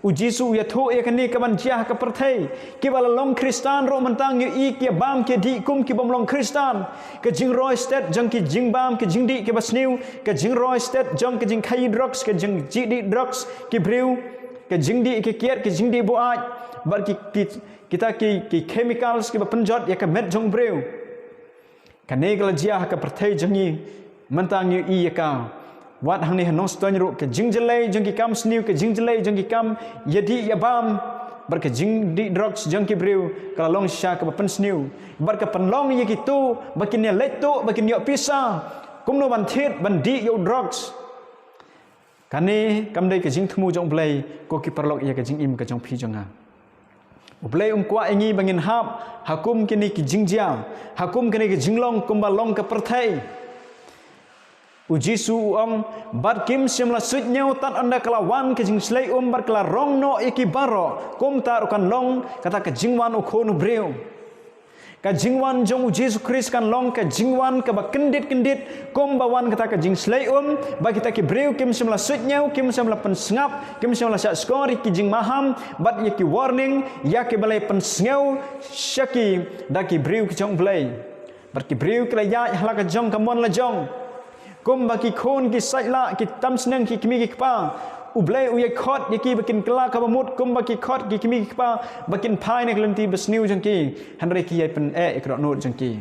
U Jisu u ïathuh ïa kane ka ban jia ha ka pyrthei. Kiba la long Khristan ruh mynta ngi ïohi ki ïa bam ki ïa dih kum kibym long Khristan. Ka jingroi stet jong ki jingbam ki jingdih kiba sniew, ka jingroi stet jong ki jingkhaïi drugs, ka jingdih drugs ki briew, ka jingdih ki kiad, ka jingdih buaid, bad ki, ki, kita ki, ki chemicals kiba pynjot ïa ka met jong u briew. Kane ka la jia ha ka pyrthei jong ngi, mynta ngi ïohi ïa ka. Wat hangne ha Nongstoiñ ruh, ka jingjyllei jong ki kam sniew, ka jingjyllei jong ki kam ïadih ïabam, bad ka jingdih drugs jong ki briew ka la long shisha kaba pynsniew. Bad ka pynlong ïa kito ba kin ïaleit tuh, ba kin ïoh pisa, kumno ban thied ban dih ïa u drugs. Kane kam dei ka jingthmu jong U Blei, ko ki paralok, ïa ka jingim ka jong phi jong nga. U Blei um kwah ïa ngi ba ngin hap ha kum kine ki jingjia, ha kum kine ki jinglong kumba long ka pyrthei. U Jisu u ong, bad kim shym la suidñiew tad ynda ka la wan ka jingshlei um bad ka la rong noh ïa ki baroh, kumta ruh kan long kata ka jingwan U Khun u briew. Ka jingwan jong U Jisu Khrist kan long ka jingwan kaba kyndit kyndit, kumba wan kata ka jingshlei um, ba kita ki briew kim shym la suidñiew, kim shym la pynsngap, kim shym la shahshkor ïa ki jingmaham bad ïa ki warning ïa kiba la pynsngew sha ki da ki briew ki jong U Blei. Bad ki briew ki la ïaid ha la ka jong ka mon la jong. Kumba ki khun ki sait lah, ki tam sniang ki kmie ki kpa, U Blei u ïai khot ïa ki ba kin kylla kaba mut, kumba ki khot ki kmie ki kpa ba kin phai na ka lynti basniew jong ki. Hynrei ki ïai pyneh ïa ka dohnud jong ki.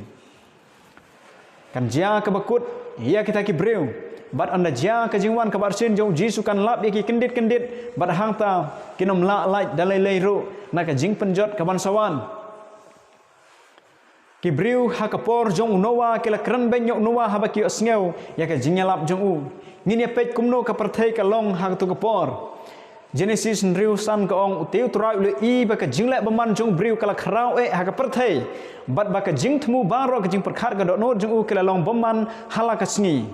Kan jia kaba kut ïa kita ki briew. Bad ynda jia ka jingwan kaba arsien jong U Jisu kan lap ïa ki kyndit kyndit, bad hangta kin ym lah lait da lei lei ruh na ka jingpynjot kaban sa wan. Ki briew ha ka por jong u Noah ki la kren beiñ ïa u Noah haba ki ïohsngew ïa ka jingïalap jong u. Ngin ïa peit kumno ka pyrthei ka long ha kato ka por. Genesis hynriew san ka ong, U Trai u la ïohi ba ka jingleh bymman jong u briew ka la khraw eh ha ka pyrthei, bad ba ka jingthmu baroh, ka jingpyrkhat, ka dohnud jong u ki la long bymman ha la ka sngi.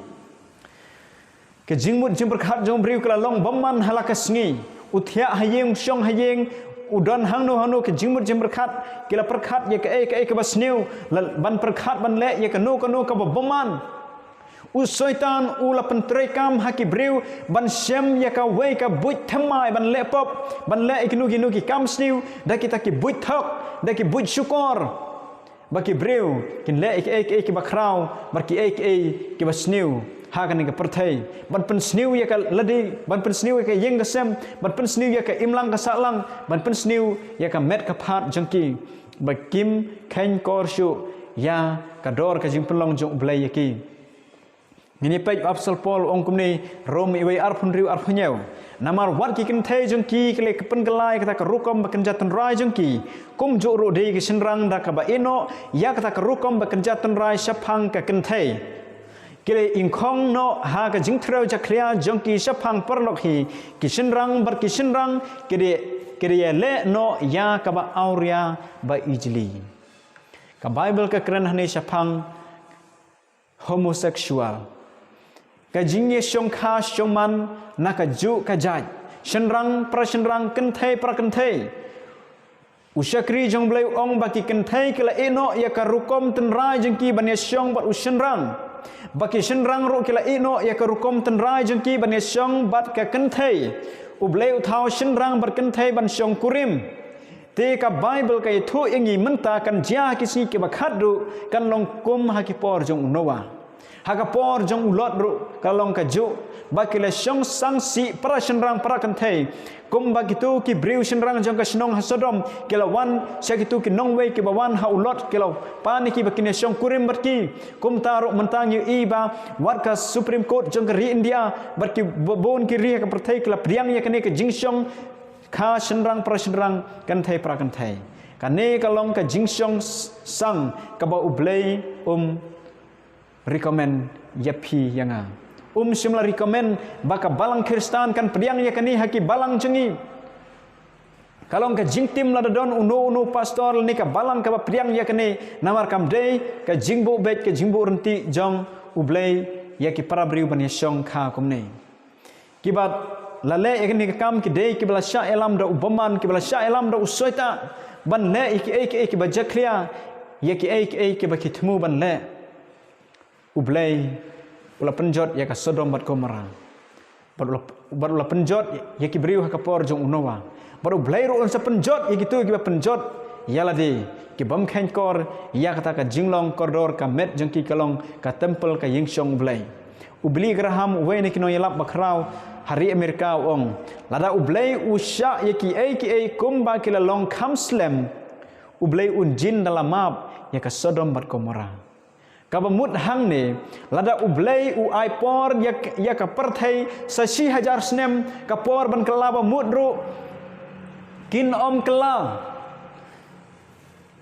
Ka jingmut jingpyrkhat jong u briew ka la long bymman ha la ka sngi. U thiah ha ïing, u shong ha ïing, u don hangno hangno, ka jingmut jingpyrkhat, ki la pyrkhat ïa kaei kaei kaba sniew, la, ban pyrkhat ban leh ïa kano kano kaba bymman. U Soitan u la pyntreikam ha ki briew ban shem ïa kawei ka buit thymmai ban leh pop, ban leh ïa kino kino ki kam sniew da kita ki buit thok, da ki buit shukor. Ba ki briew kin leh ïa kiei kiei kiba khraw, bad kiei kiei kiba sniew ha kane ka pyrthei. Ban pynsniew ïa ka lade, ban pynsniew ïa ka ïing ka sem, ban pynsniew ïa ka imlang ka sahlang, ban pynsniew ïa ka met ka phad jong ki. Ba kim kheiñ kor shuh ïa ka dor ka jingpynlong jong U Blei ïa ki. Ngin ïa peit u Apostol Paul u ong kumne, Rom wei arphew hynriew arphew hynñiew. Namar wat ki kynthei jong ki ki la pynkylla ïa kata ka rukom ba kynja tynrai jong ki, kumjuh ruh de ki shynrang da kaba ïehnoh ïa kata ka rukom ba kynja tynrai shaphang ka kynthei, ki la ingkhong noh ha ka jingthreh jakhlia jong ki shaphang paralok hi. Ki shynrang bad ki shynrang ki de, ki de ïaleh noh ïa kaba awria ba ijli. Ka Baibl ka kren hangne shaphang homosexual. Ka jingïashongkha shongman na kajuh ka jait. Shynrang para shynrang, kynthei para kynthei. U shakri jong U Blei u ong ba ki kynthei ki la ïehnoh ïa ka rukom tynrai jong ki ban ïashong bad u shynrang. Ba ki shynrang ruh ki la ïehnoh ïa ka rukom tynrai jong ki ban ïashong bad ka kynthei. U Blei u thaw shynrang bad kynthei ban shong kurim. Te ka Baibl ka ïathuh ïa ngi mynta kan jia ha ki sngi kiba khadduh kan long kum ha ki por jong u Noah. Ha ka por jong u Lot ruh ka long kajuh, ba ki la shong sang sih para shynrang para kynthei. Kumba kito ki briew shynrang jong ka shnong ha Sodom ki la wan sha kito ki nongwei kiba wan ha u Lot, ki la pan ïa ki ba kin ïashong kurim bad ki. Kumta ruh mynta ngi ïohi ba wat ka Supreme Court jong ka ri India bad ki bu-, bun ki ri ha ka pyrthei ki la pdiang ïa kane ka jingshong kha shynrang para shynrang, kynthei para kynthei. Kane ka long ka jingshong s-, sang kaba U Blei um recommend ïa phi ïa nga. Um shym la recommend ba ka balang Khristan kan pdiang ïa kane ha ki balang jong ngi. Ka long ka jingtim lada don uno uno pastor lane ka balang kaba pdiang ïa kane, namar kam dei ka jingbuh beit, ka jingbuh ryntih jong U Blei ïa ki para briew ban ïashong kha kumne. Kiba la leh ïa kane ka kam ki dei kiba la shah ïalam da u bymman, kiba la shah ïalam da u Soitan ban leh ïa kiei kiei kiba jakhlia, ïa kiei kiei kiba ki thmu ban leh. U Blei u la pynjot ïa ka Sodom bad Gomorrah. Bad u la, bad u la pynjot ïa ki briew ha ka por jong u Noah. Bad U Blei ruh un sa pynjot ïa kito kiba pynjot ïa lade, ki bym kheiñ kor ïa kata ka jinglong kordor, ka met jong ki ka long ka templ, ka ïingshong U Blei. U Billy Graham, uwei na ki nongïalap bakhraw ha ri Amerika, u ong, lada U Blei u shah ïa kiei kiei kumba ki la long kham slem, U Blei un jin da la map ïa ka Sodom bad Gomorrah. Kaba mut hangne, lada U Blei u ai por ïa, ïa ka pyrthei sa shi hajar snem, ka por ban kylla ba mut ruh kin ym kylla.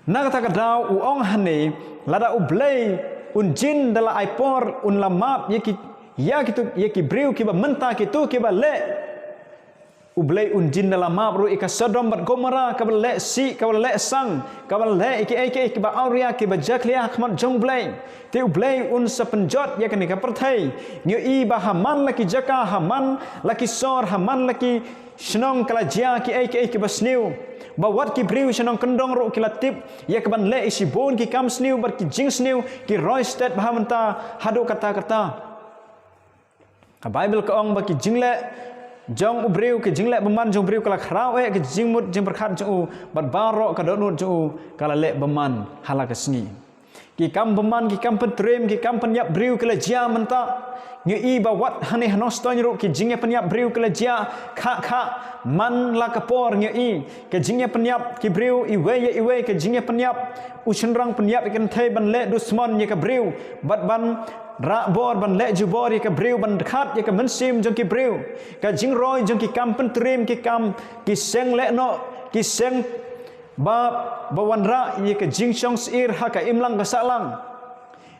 Na kata ka daw u ong hangne, lada U Blei un jin da la ai por, un la map ïa ki, ïa kito, ïa ki briew kiba mynta, kito kiba leh. U Blei un jin da la map ruh ïa ka Sodom bad Gomorrah, kaba leh sih, kaba leh sang, kaba leh ïa kiei kiei kiba awria, kiba jakhlia ha khmat jong U Blei. Te U Blei un sa pynjot ïa kane ka pyrthei. Ngi ïohi ba ha man la ki jaka, ha man la ki sor, ha man la ki shnong ka la jia kiei kiei kiba sniew. Ba wat ki briew sha nongkyndong ruh ki la tip ïa kaban leh ïa shibun ki kam sniew bad ki jingsniew, ki roi stet bha mynta haduh katta katta. Ka Baibl ka ong ba ki jingleh jong u briew, ki jingleh bymman jong u briew ka la khraw eh ka jingmut jingpyrkhat jong u, bad baroh ka dohnud jong u ka la leh bymman ha la ka sngi. Ki kam bymman, ki kam pyntriem, ki kam pynïap briew ki la jia mynta. Ngi ïohi ba wat hangne ha Nongstoiñ ruh ki jingïapynïap briew ki la jia khah khah man la ka por. Ngi ïohi ka jingïapynïap ki briew iwei ïa iwei, ka jingïapynïap u shynrang pynïap ïa ka kynthei ban leh dusmon ïa ka briew bad ban rah bor, ban leh jubor ïa ka briew, ban khat ïa ka mynsiem jong ki briew. Ka jingroi jong ki kam pyntriem, ki kam, ki seng leh noh, ki seng ba, ba wanrah ïa ka jingshong syier ha ka imlang ka sahlang.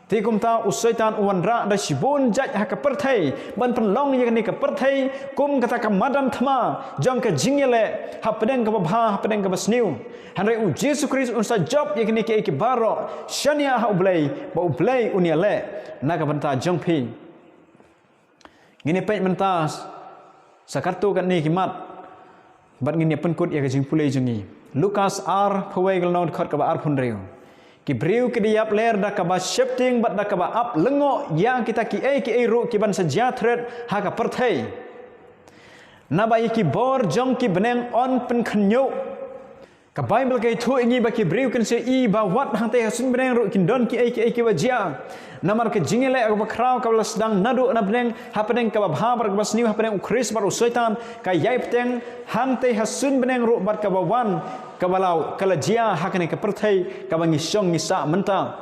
Te kumta u Soitan u wanrah da shibun jait ha ka pyrthei ban pynlong ïa kane ka pyrthei kum kata ka madan thma jong ka jingïaleh hapdeng kaba bha, hapdeng kaba sniew. Hynrei u Jisu Khrist un sa jop ïa kine kiei kiei baroh shaniah ha U Blei, ba U Blei un ïaleh na ka bynta jong phi. Ngin ïa peit mynta sa katto katne ki mat bad ngin ïa pynkut ïa ka jingpule jong ngi. Lukas ar phew wei, ka lynnong dkhot kaba arphew hynriew. Ki briew ki da ïap ler da kaba sheptieng bad da kaba ap lyngngoh ïa kita kiei kiei ruh kiban sa jia thret ha ka pyrthei. Naba ïa ki bor jong ki bneng yn pynkhynñiuh. Ka Baibl ka ïathuh ïa ngi ba ki briew kin sa ïohi ba wat hangtei ha suiñ bneng ruh kin don kiei kiei kiba jia. Namar ka jingïaleh kaba khraw kaba la sdang naduh na bneng hapdeng kaba bha bad kaba sniew, hapdeng u Khrist bad u Soitan, ka ïai bteng hangtei ha suiñ bneng ruh bad kaba wan, kaba la, ka la jia ha kane ka pyrthei kaba ngi shong ngi sah mynta.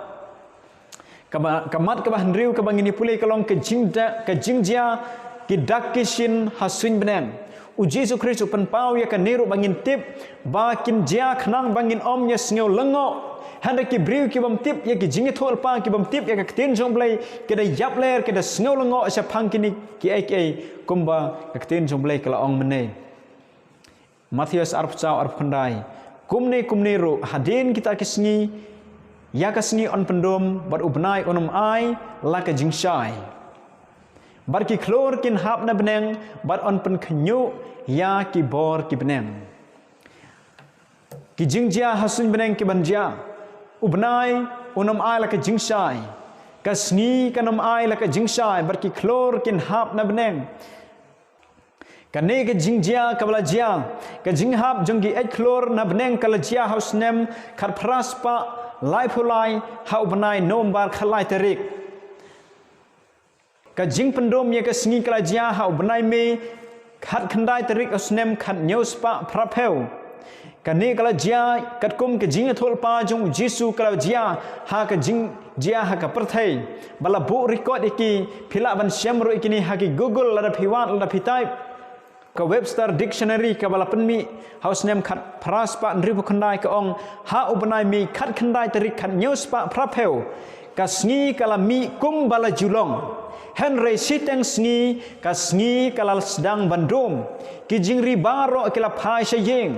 Kaba, ka mat kaba hynriew kaba ngin ïa pule ka long ka jingda, ka jingjia ki dak ki shin ha suiñ bneng. U Jisu Khrist u pynpaw ïa kane ruh ba ngin tip ba kin jia khnang ba ngin ym ïa sngew lyngngoh. Hynrei ki briew ki bym tip ïa ki jingïathuhlypa, ki bym tip ïa ka ktien jong U Blei, ki da ïap ler, ki da sngew lyngngoh shaphang kine kiei kiei kumba ka ktien jong U Blei ka la ong mynne. Mathaios arphew saw, arphew khyndai. Kumne kumne ruh hadien kita ki sngi, ïa ka sngi yn pyndum bad u bnai un ym ai la ka jingshai. Bad ki khlur kin hap na bneng bad yn pynkhynñiuh ïa ki bor ki bneng. Ki jingjia ha suiñ bneng kiban jia. U bnai un ym ai la ka jingshai. Ka sngi kan ym ai la ka jingshai bad ki khlur kin hap na bneng. Kane ka jingjia kaba la jia, ka jinghap jong ki eit khlur na bneng ka la jia ha u snem khatphra spah laiphew lai ha u bnai November khatlai tarik. Ka jingpyndum ïa ka sngi ka la jia ha u bnai May khatkhyndai tarik ha u snem khathynñiew spah phraphew. Kane ka la jia katkum ka jingïathuhlypa jong u Jisu ka la jia ha ka jingjia ha ka pyrthei. Ba la buh record ïa ki, phi lah ban shem ruh ïa kine ha ki Google lada phi wad lada phi type. Ka Webster Dictionary kaba la pynmih ha u snem khatphra spah hynriewphew khyndai ka ong, ha u bnai May khatkhyndai tarik khathynñiew spah phraphew, ka sngi ka la mih kumba la ju long. Hynrei shiteng sngi ka sngi ka la sdang ban dum. Ki jingri baroh ki la phai sha ïing.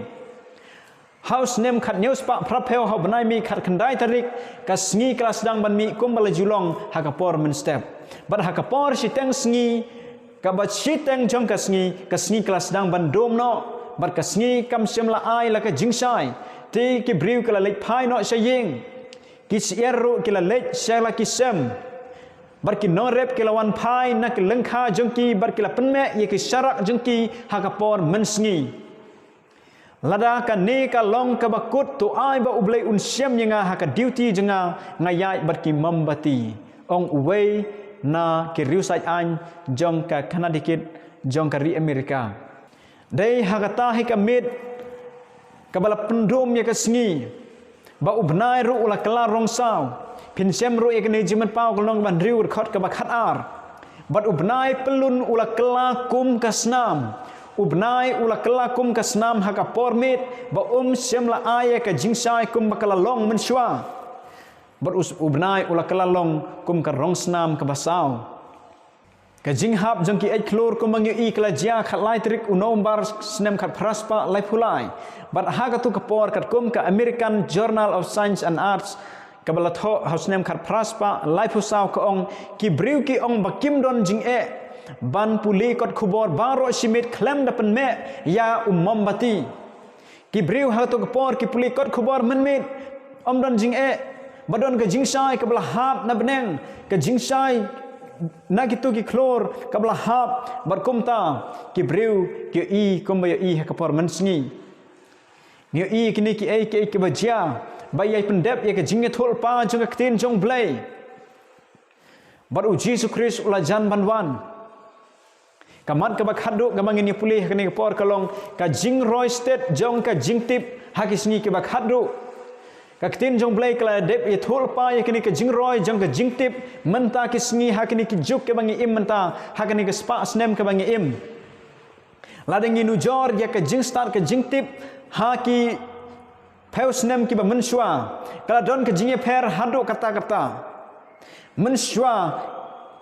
Ha u snem khathynñiew spah phraphew ha u bnai May khatkhyndai tarik, ka sngi ka la sdang ban mih kumba la ju long ha ka por mynstep. Bad ha ka por shiteng sngi, kaba shiteng jong ka sngi, ka sngi ka la sdang ban dum noh. Bad ka sngi kam shym la ai la ka jingshai. Te ki briew ki la leit phai noh sha ïing. Ki syiar ruh ki la leit sha la ki sem. Bad ki nongrep ki la wan phai na ki lyngkha jong ki bad ki la pynmeh ïa ki sharak jong ki ha ka por mynsngi. Lada kane ka long kaba kut, to ai ba U Blei un shem ïa nga ha ka duty jong nga, nga ïaid bad ki mombati, ong uwei na ki riewsaid aiñ jong ka Connecticut jong ka ri Amerika. Dei ha kata hi ka miet kaba la pyndum ïa ka sngi. Ba u bnai ruh u la kylla rong saw. Phin shem ruh ïa kane Jingmut Paw ka lynnong kaba hynriew, dkhot kaba khatar. Bad u bnai pyllun u la kylla kum ka snam. U bnai u la kylla kum ka snam ha ka por miet, ba um shym la ai ïa ka jingshai kumba ka la long mynshuwa. Bad u, u bnai u la kylla long kum ka rong snam kaba saw. Ka jinghap jong ki eit khlur kumba ngi ïohi ka la jia khatlai tarik u November snem khatphra spah laiphew lai. Bad ha katu ka por katkum ka American Journal of Science and Arts kaba la thoh ha u snem khatphra spah laiphew saw ka ong, ki briew ki ong ba kim don jingeh ban pule kot khubor baroh shi miet khlem da pynmeh ïa u mombati. Ki briew ha katu ka por ki pule kot khubor mynmiet, ym don jingeh, ba don ka jingshai kaba la hap na bneng, ka jingshai na kitu ki khlur kaba la hap, bad kumta ki briew ki ïohi kumba ïohi ha ka por mynsngi. Ngi ïohi kine kiei kiei kiba jia, ba ïa pyndep ïa ka jingïathuhlypa jong ka ktien jong U Blei. Bad U Jisu Khrist u la jan ban wan. Ka mat kaba khatduh kaba ngin ïa pule ha kane ka por ka long ka jingroi stet jong ka jingtip ha ki sngi kiba khatduh. Ka ktien jong U Blei ka la dep ïathuhlypa ïa kane ka jingroi jong ka jingtip mynta ki sngi ha kane ka juk kaba ngi im mynta ha kane ka spah snem kaba ngi im. Lada ngi nujor ïa ka jingstad ka jingtip ha ki phew snem kiba mynshuwa ka la don ka jingïapher haduh katta katta. Mynshuwa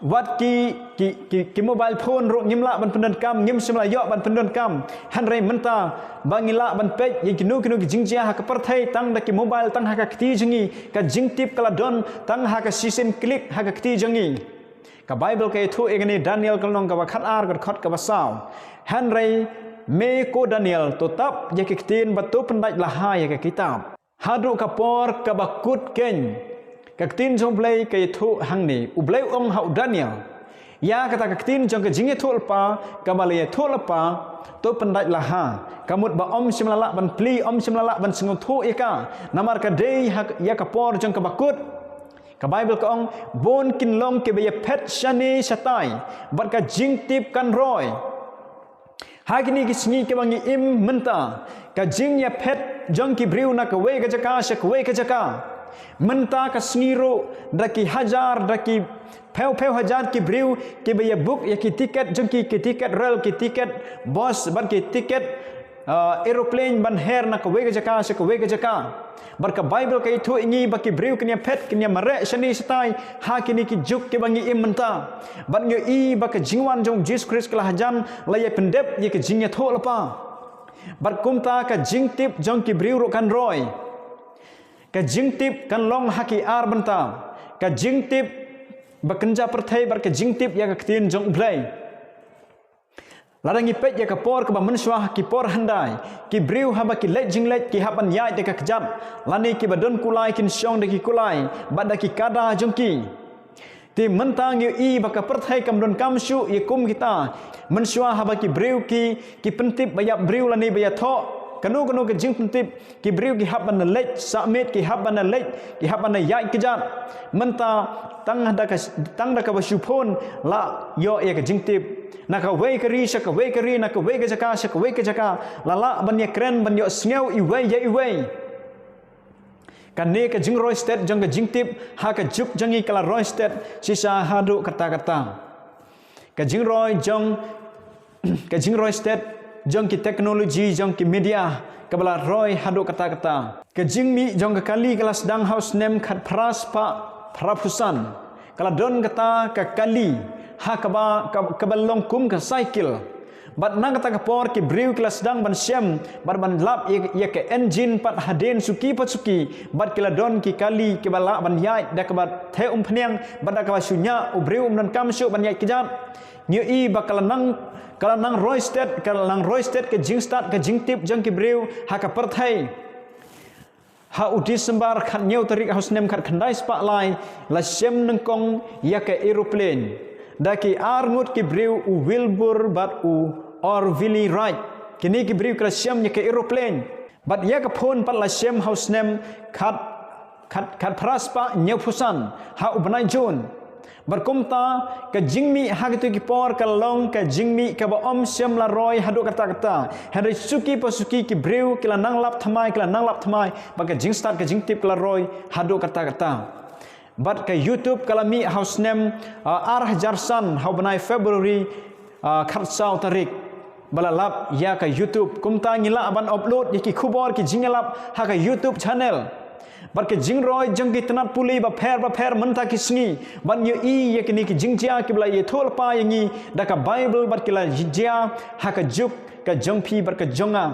wat ki ki ki, ki mobile phone ruh ngim lah ban pyndonkam, ngim shym la ïoh ban pyndonkam. Hynrei mynta ba ngi lah ban peit ïa kino kino ki jingjia ha ka pyrthei tang da ki mobile, tang ha ka kti jong ngi, ka jingtip ka la don tang ha ka shisien klik ha ka kti jong ngi. Ka Baibl ka ïathuh ïa kane, Daniel ka lynnong kaba khatar, ka dkhot kaba saw. Hynrei me ko Daniel, to tap ïa ki ktien bad to pyndait laha ïa ka kitab haduh ka por kaba kut keiñ. Ka ktien jong U Blei ka ïathuh hangne, U Blei u ong ha u Daniel, ïa kata ka ktien jong ka jingïathuhlypa kaba la ïathuhlypa, to pyndait laha. Ka mut ba ym shym la lah ban plie, ym shym la lah ban sngewthuh ïa ka, namar ka dei ha ïa ka por jong kaba kut. Ka Baibl ka ong, bun kin long kiba ïaphet shane shatai bad ka jingtip kan roi. Ha kine ki sngi kiba ngi im mynta, ka jingïaphet jong ki briew na kawei ka jaka sha kawei ka jaka. Mynta ka sngi ruh da ki hajar, da ki phew phew hajar ki briew kiba ïa book ïa ki tiket jong ki, ki tiket rel, ki tiket bus bad ki tiket, uh, aeroplane ban her na kawei ka jaka sha kawei ka jaka. Bad ka Baibl ka ïathuh ïa ngi ba ki briew kin ïaphet, kin ïamareh shane shatai ha kine ki juk kiba ngi im mynta. Bad ngi ïohi ba ka jingwan jong U Jisu Khrist ka la hajan, la ïa pyndep ïa ka jingïathuhlypa. Bad kumta ka jingtip jong ki briew ruh kan roi. Ka jingtip kan long ha ki ar bynta. Ka jingtip ba kynja pyrthei bad ka jingtip ïa ka ktien jong U Blei. Lada ngi peit ïa ka por kaba mynshuwa ha ki por hyndai, ki briew haba ki leit jingleit ki hap ban ïaid da ka kjat, lane kiba don kulai kin shong da ki kulai bad da ki kada jong ki. Te mynta ngi ïohi ba ka pyrthei kam donkam shuh ïa kum kita. Mynshuwa haba ki briew ki, ki pyntip ba ïap briew lane ba ïathoh kano kano ka jingpyntip, ki briew ki hap ban leit sah miet, ki hap ban leit, ki hap ban ïaid kjat. Mynta tang da ka, tang da kaba shu phone la ïoh ïa ka jingtip. Na kawei ka ri sha kawei ka ri, na kawei ka jaka sha kawei ka jaka, la lah ban ïakren ban ïohsngew iwei ïa iwei. Kane ka jingroi stet jong ka jingtip ha ka juk jong ngi ka la roi stet shisha haduh katta katta. Ka jingroi jong ka jingroi stet jong ki teknoloji, jong ki media, kaba la roi haduh katta katta. Ka jingmih jong ka kali ka la sdang ha u snem khatphra spah phraphew san. Ka la don kata ka kali ha kaba, ka, kaba long kum ka cycle. Bad na kata ka por ki briew ki la sdang ban shem bad ban lap ïa, ïa ka engine pat hadien suki pa suki, bad ki la don ki kali kiba lah ban ïaid da kaba theh umphniang bad da kaba shu ñiah, u briew um donkam shuh ban ïaid kjat. Ngi ïohi ba ka la nang, ka la nang roi stet, ka la nang roi stet ka jingstad ka jingtip jong ki briew ha ka pyrthei. Ha u December khathynñiew tarik ha u snem khatkhyndai spah lai la shem nyngkong ïa ka aeroplane da ki arngut ki briew, u Wilbur bad u Orville Wright. Kine ki briew ki la shem ïa ka aeroplane. Bad ïa ka phone pat la shem ha u snem khat, khat, khatphra spah hynñiewphew san ha u bnai June. Bad kumta ka jingmih ha kito ki por ka long ka jingmih kaba ym shem la roi haduh katta katta. Hynrei suki pa suki ki briew ki la nang lap thymmai, ki la nang lap thymmai, bad ka jingstad ka jingtip ka la roi haduh katta katta. Bad ka YouTube ka la mih ha u snem, ah, ar hajar san ha u bnai February, ah, khatsaw tarik. Ba la lap ïa ka YouTube. Kumta ngi lah ban upload ïa ki khubor, ki jingïalap ha ka YouTube channel. Bad ka jingroi jong ki tnat pule bapher bapher mynta ki sngi ban ïohi ïa kine ki jingjia kiba la ïathuhlypa ïa ngi da ka Baibl bad ki la jia ha ka juk ka jong phi bad ka jong nga.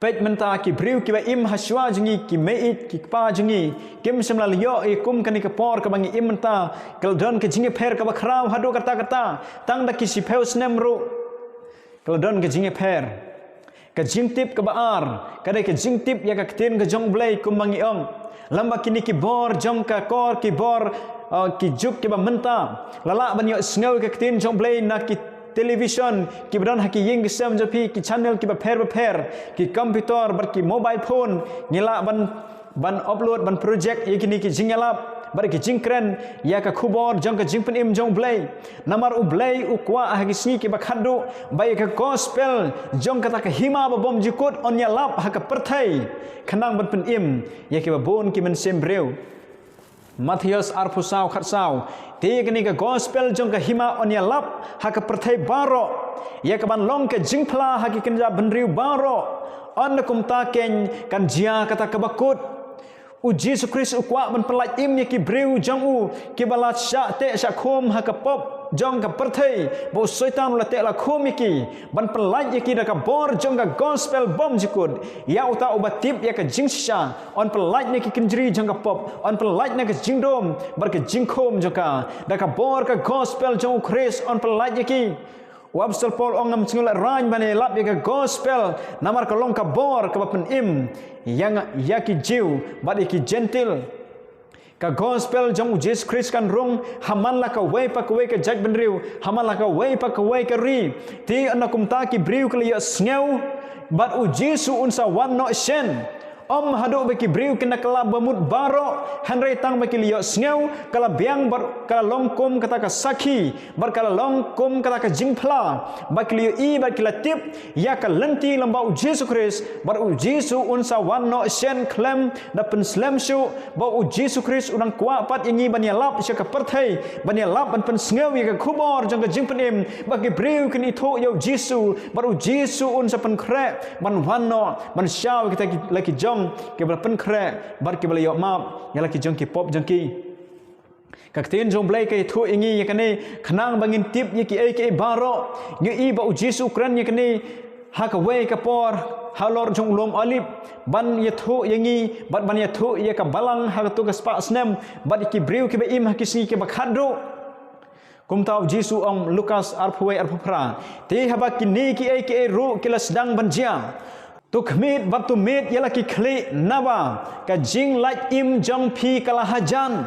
Peit mynta ki briew kiba im ha shuwa jong ngi, ki meit, ki kpa jong ngi, kim shym la ïoh ïa kum kane ka por kaba ngi im mynta. Ka la don ka jingïapher kaba khraw haduh katta katta. Tang da ki shiphew snem ruh ka la don ka jingïapher. Ka jingtip kaba ar ka dei ka jingtip ïa ka ktien ka jong U Blei, kumba ngi ong. Lem bad kine ki bor jong ka kor, ki bor, uh, ki juk kiba mynta, la lah ban ïohsngew ïa ka ktien jong U Blei na ki television kiba don ha ki ïing ki sem jong phi, ki channel kiba pher bapher, ki computer bad ki mobile phone, ngi lah ban ban upload, ban project ïa kine ki jingïalap bad ki jingkren ïa ka khubor jong ka jingpynim jong U Blei. Namar U Blei u kwah ha ki sngi kiba khatduh ba ïa ka gospel jong kata ka hima babymjukut yn ïalap ha ka pyrthei, khnang ban pynim ïa kiba bun ki mynsiem briew. Mathaios arphew saw khatsaw. Te ïa kane ka gospel jong ka hima yn ïalap ha ka pyrthei baroh, ïa kaban long ka jingphla ha ki kynja bynriew baroh. Ynda kumta keiñ kan jia kata kaba kut. U Jisu Khrist u kwah ban pynlait im ïa ki briew jong u kiba la shah teh shah khum ha ka pop jong ka pyrthei, ba u Soitan u la teh la khum ïa ki, ban pynlait ïa ki da ka bor jong ka gospel bymjukut. Ïa uta uba tip ïa ka jingshisha yn pynlait na ki kynjri jong ka pop, yn pynlait na ka jingdum bad ka jingkhum jong ka da ka bor ka gospel jong U Khrist, yn pynlait ïa ki. U Apostol Paul u ong, ngam sngew la raiñ ban ïalap ïa ka gospel, namar ka long ka bor kaba pynim ïa nga, ïa ki Jiw bad ïa ki Jentil. Ka gospel jong U Jisu Khrist kan rung ha man la kawei pa kawei ka jaitbynriew, ha man la kawei pa kawei ka ri. Te ynda kumta ki briew ki la ïohsngew bad U Jisu un sa wan noh shen. Ym haduh ba ki briew kin da kylla bamut baroh, hynrei tang ba ki la ïohsngew, ka la biang bad ka la long kum kata ka sakhi, bad ka la long kum kata ka jingphla, ba ki la ïohi bad ki la tip ïa ka lynti lem bad U Jisu Khrist, bad U Jisu un sa wan noh shen khlem da pynslem shuh, ba U Jisu Khrist u dang kwah pat ïa ngi ban ïalap sha ka pyrthei, ban ïalap ban pynsngew ïa ka khubor jong ka jingpynim, ba ki briew kin ithuh ïa U Jisu, bad U Jisu un sa pynkhreh ban wan noh ban shaw ïa kita ki, la ki jong kiba la pynkhreh bad kiba la ïoh map ïa la ki jong ki pop jong ki. Ka ktien jong U Blei ka ïathuh ïa ngi ïa kane, khnang ba ngin tip ïa kiei kiei baroh. Ngi ïohi ba U Jisu u kren ïa kane ha kawei ka por halor jong u lum Olib, ban ïathuh ïa ngi bad ban ïathuh ïa ka balang ha kato ka spah snem bad ïa ki briew kiba im ha ki sngi kiba khatduh. Kumta U Jisu u ong, Lukas arphew wei arphew phra, te haba kine kiei kiei ruh ki la sdang ban jia, to khmih bad to mih ïa la ki khlieh, naba ka jinglait im jong phi ka la hajan.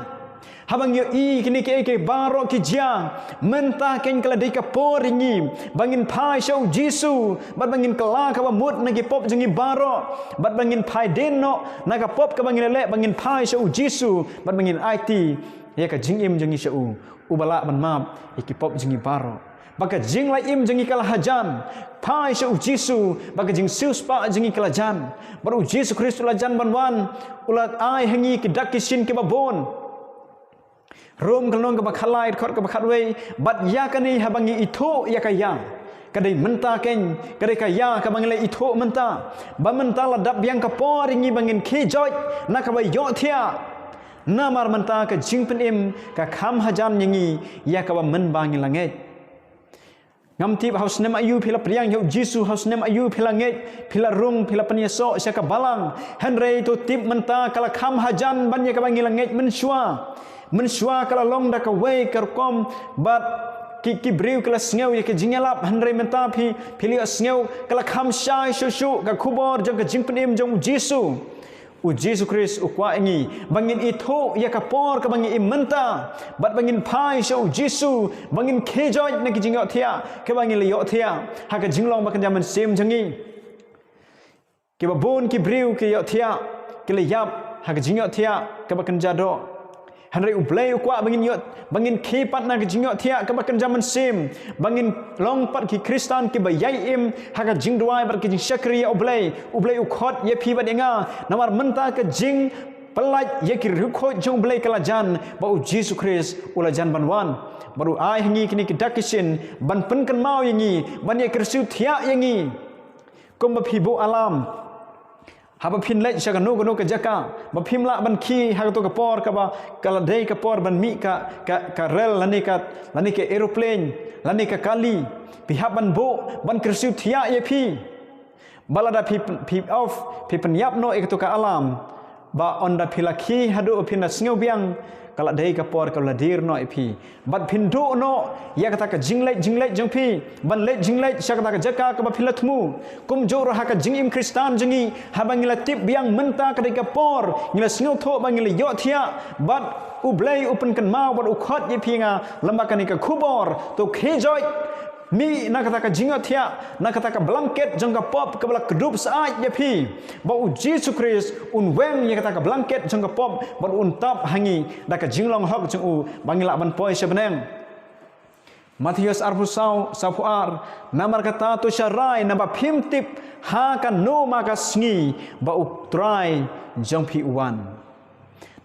Haba ngi ïohi kine kiei kiei baroh ki jia, mynta keiñ ka la dei ka por ïa ngi ba ngin phai sha U Jisu bad ba ngin kylla kaba mut na ki pop jong ngi baroh, bad ba ngin phai dien noh na ka pop kaba ngi la leh, ba ngin phai sha U Jisu bad ba ngin aiti ïa ka jingim jong ngi sha u, uba lah ban map ïa ki pop jong ngi baroh. Ba ka jinglait im jong ngi ka la hajan, phai sha U Jisu, ba ka jingsiewspah jong ngi ka la jan. Bad U Jisu Khrist u la jan ban wan, u la ai ha ngi ki dak ki shin kiba bun. Rom ka lynnong kaba khatlai, dkhot kaba khatwei, bad ïa kane haba ngi ithuh ïa ka ïa, ka dei mynta keiñ, ka dei ka ïa kaba ngi la ithuh mynta, ba mynta la dap biang ka por ïa ngi ba ngin khie joit na kaba ïohthiah. Namar mynta ka jingpynim ka kham hajan ïa ngi ïa kaba mynba ngi la ngeit. Ngam tip ha u snem aïu phi la pdiang ïa U Jisu, ha u snem aïu phi la ngeit, phi la rung, phi la pynïasoh sha ka balang. Hynrei to tip mynta ka la kham hajan ban ïa kaba ngi la ngeit mynshuwa. Mynshuwa ka la long da kawei ka rukom bad ki, ki briew ki la sngew ïa ka jingïalap, hynrei mynta phi, phi la sngew ka la kham shai shuh shuh ka khubor jong ka jingpynim jong U Jisu. U Jisu Khrist u kwah ïa ngi ba ngin ithuh ïa ka por kaba ngi im mynta, bad ba ngin phai sha U Jisu, ba ngin khie joit na ki jingïohthiah kaba ngi la ïohthiah ha ka jinglong ba kynja mynsiem jong ngi. Kiba bun ki briew ki ïohthiah, ki la ïap ha ka jingïohthiah kaba kynja doh. Hynrei U Blei u kwah ba ngin ïoh, ba ngin khie pat na ka jingïohthiah kaba kynja mynsiem, ba ngin long pat ki Khristan kiba ïai im ha ka jingduwai bad ka jingshakri ïa U Blei. U Blei u khot ïa phi bad ïa nga, namar mynta ka jingpyllait ïa ki riewkhuid jong U Blei ka la jan, ba U Jisu Khrist u la jan ban wan. Bad u ai ha ngi kine ki dak ki shin ban pynkynmaw ïa ngi, ban ïa kyrsiew thiah ïa ngi. Kumba phi buh alarm haba phin leit sha kano kano ka jaka, ba phim lah ban khie ha kato ka por kaba ka la dei ka por ban mih ka, ka, ka rel lane ka, lane ka aeroplane lane ka kali, phi hap ban buh ban kyrsiew thiah ïa phi. Ba lada phi, phi off, phi pynïap noh ïa kato ka alarm, ba ynda phi la khie haduh phin da sngew biang, ka la dei ka por ka la dier noh ïa phi. Bad phin duh noh ïa kata ka jingleit jingleit jong phi ban leit jingleit sha kata ka jaka kaba phi la thmu. Kumjuh ruh ha ka jingim Khristan jong ngi, haba ngi la tip biang mynta ka dei ka por, ngi la sngewthuh ba ngi la ïohthiah, bad U Blei u pynkynmaw bad u khot ïa phi ïa nga, lem bad kane ka khubor, to khie joit. Mih na kata ka jingïohthiah, na kata ka blanket jong ka pop kaba la kdup syaid ïa phi, ba U Jisu Khrist un weng ïa kata ka blanket jong ka pop, bad un tap ha ngi da ka jinglong hok jong u, ba ngin lah ban poi sha bneng. Mathaios arphew saw, sawphew ar. Namar kata to sharai, naba phim tip ha kano ma ka sngi ba U Trai jong phi u wan.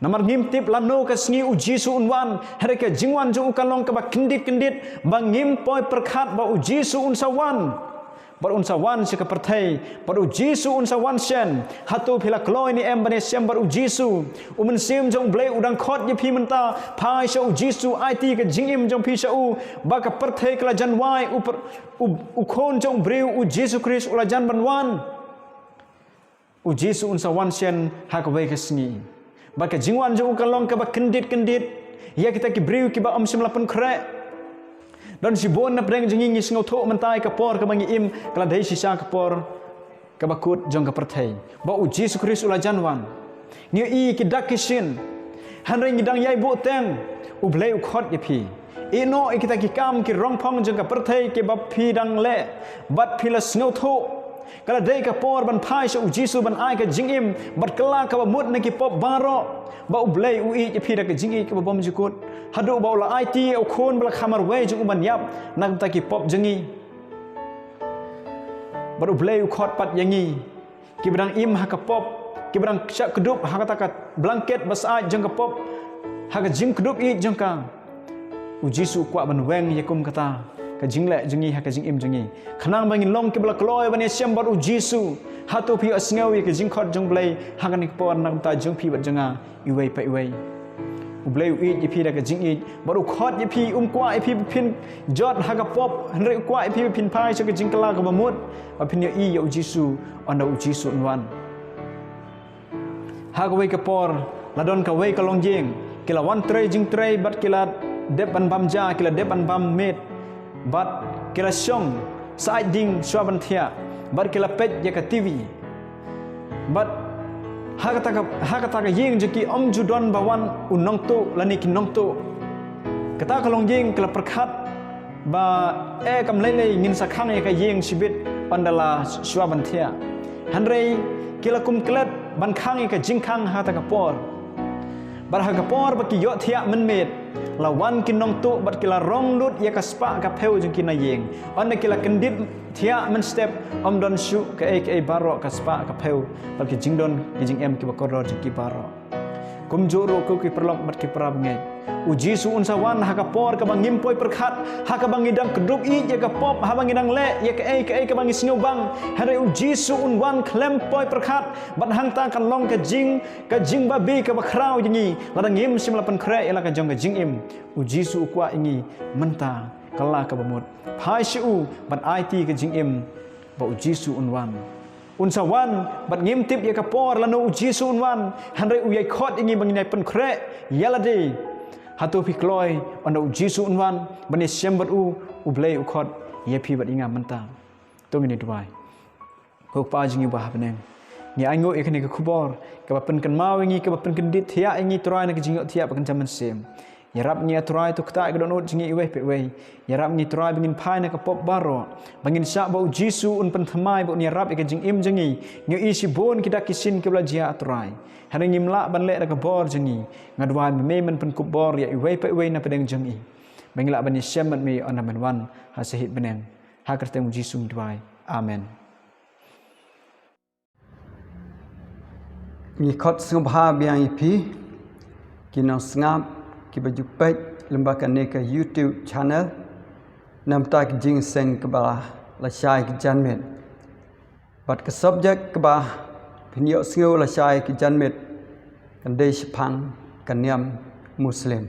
Namar ngim tip lano ka sngi U Jisu un wan, hynrei ka jingwan jong u ka long kaba kyndit kyndit, ba ngim poi pyrkhat ba U Jisu un sa wan. Bad un sa wan sha ka pyrthei, bad U Jisu un sa wan shen. Hato phi la kloi ne em ban ïashem bad U Jisu? U Mynsiem jong U Blei u dang khot ïa phi mynta, phai sha U Jisu, aiti ka jingim jong phi sha u, ba ka pyrthei ka la jan wai, u, u, u khun jong u briew U Jisu Khrist u la jan ban wan. U Jisu un sa wan shen ha kawei ka sngi. Bad ka jingwan jong u ka long kaba kyndit kyndit ïa kita ki briew kiba ym shym la pynkhreh. Don shibun na pdeng jong ngi ngi sngewthuh mynta ïa ka por kaba ngi im ka la dei shisha ka por kaba kut jong ka pyrthei, ba U Jisu Khrist u la jan wan. Ngi ïohi ki dak ki shin, hynrei ngi dang ïai buh teng. U Blei u khot ïa phi. Ïehnoh ïa kita ki kam ki rongphong jong ka pyrthei kiba phi dang leh bad phi la sngewthuh. Ka la dei ka por ban phai sha U Jisu ban ai ka jingim bad kylla kaba mut na ki pop baroh, ba U Blei u ïeit ïa phi da ka jingïeit kaba bymjukut, haduh ba u la aiti ïa u khun ba la kha marwei jong u ban ïap na ka bynta ki pop jong ngi. Bad U Blei u khot pat ïa ngi kiba dang im ha ka pop, kiba dang shah kdup ha kata ka blanket ba syaid jong ka pop, ha ka jingkdup ïeit jong ka. U Jisu u kwah ban weng ïa kum kata ka jingleh jong ngi ha ka jingim jong ngi, khnang ba ngin long kiba la kloi ban ïashem bad U Jisu. Hato phi ïohsngew ïa ka jingkhot jong U Blei ha kane ka por na ka bynta jong phi bad jong nga iwei pa iwei? U Blei u ïeit ïa phi da ka jingïeit bad u khot ïa phi, um kwah ïa phi ba phin jot ha ka pop, hynrei u kwah ïa phi ba phin phai sha ka jingkylla kaba mut, ba phin ïohi ïa U Jisu ynda U Jisu un wan. Ha kawei ka por la don kawei ka longïing, ki la wan trei jingtrei bad ki la dep ban bam ja, ki la dep ban bam miet, bad ki la shong syaid ding shuwa ban thiah, bad ki la peit ïa ka T V. Bad ha kata ka, ha kata ka ïing jong ki ym ju don ba wan u nongtuh lane ki nongtuh. Kata ka longïing ka la pyrkhat ba, eh, kam lei lei, ngin sa khang ïa ka ïing shibit ynda la shuwa ban thiah. Hynrei ki la kum klet ban khang ïa ka jingkhang ha kata ka por. Bad ha ka por ba ki ïohthiah mynmiet, la wan ki nongtuh bad ki la rong lut ïa ka spah ka phew jong ki na ïing. Ynda ki la kyndit thiah mynstep, ym don shuh kaei kaei baroh ka spah ka phew bad ki jingdon ki jingem kiba kordor jong ki baroh. Kumjuh ruh ko ki paralok bad ki parabangeit, U Jisu un sa wan ha ka por kaba ngim poi pyrkhat, ha kaba ngi dang kdup ïeit ïa ka pop, haba ngi dang leh ïa kaei kaei kaba ngi sngewbang. Hynrei U Jisu un wan khlem poi pyrkhat, bad hangta kan long ka jing, ka jingbabe kaba khraw ïa ngi lada ngim shym la pynkhreh ïa la ka jong ka jingim. U Jisu u kwah ïa ngi mynta, kylla kaba mut, phai sha u bad aiti ka jingim ba U Jisu un wan. Un sa wan, bad ngim tip ïa ka por lano U Jisu un wan, hynrei u ïai khot ïa ngi ba ngin ïai pynkhreh ïa lade. Hato phi kloi ynda U Jisu un wan ban ïashem bad u? U Blei u khot ïa phi bad ïa nga mynta. To ngin ïa duwai. Ko Kpa jong ngi uba ha bneng, ngi ainguh ïa kane ka khubor kaba pynkynmaw ïa ngi, kaba pynkyndit thiah ïa ngi Trai na ka jingïohthiah ba kynja mynsiem. Ïarap ngi, ah Trai, to ktah ïa ka dohnud jong ngi iwei pa iwei. Ïarap ngi Trai ba ngin phai na ka pop baroh, ba ngin shah ba U Jisu un pynthymmai, ba un ïarap ïa ka jingim jong ngi. Ngi ïohi shibun ki dak ki shin kiba la jia, ah Trai, hynrei ngim lah ban leh da ka bor jong ngi. Nga duwai ba me men pynkup bor ïa iwei pa iwei na pdeng jong ngi, ba ngi lah ban ïashem bad me ynda men wan ha shahid bneng. Ha ka kyrteng U Jisu ngi duwai. Amen. Ngi khot sngewbha biang ïa phi ki nongsngap kiba ju peit lyngba kane ka YouTube channel, namar ka jingseng kaba lashai ki janmiet. Bad ka subject kaba phin ïohsngew lashai ki janmiet kan dei shaphang ka niam Muslim.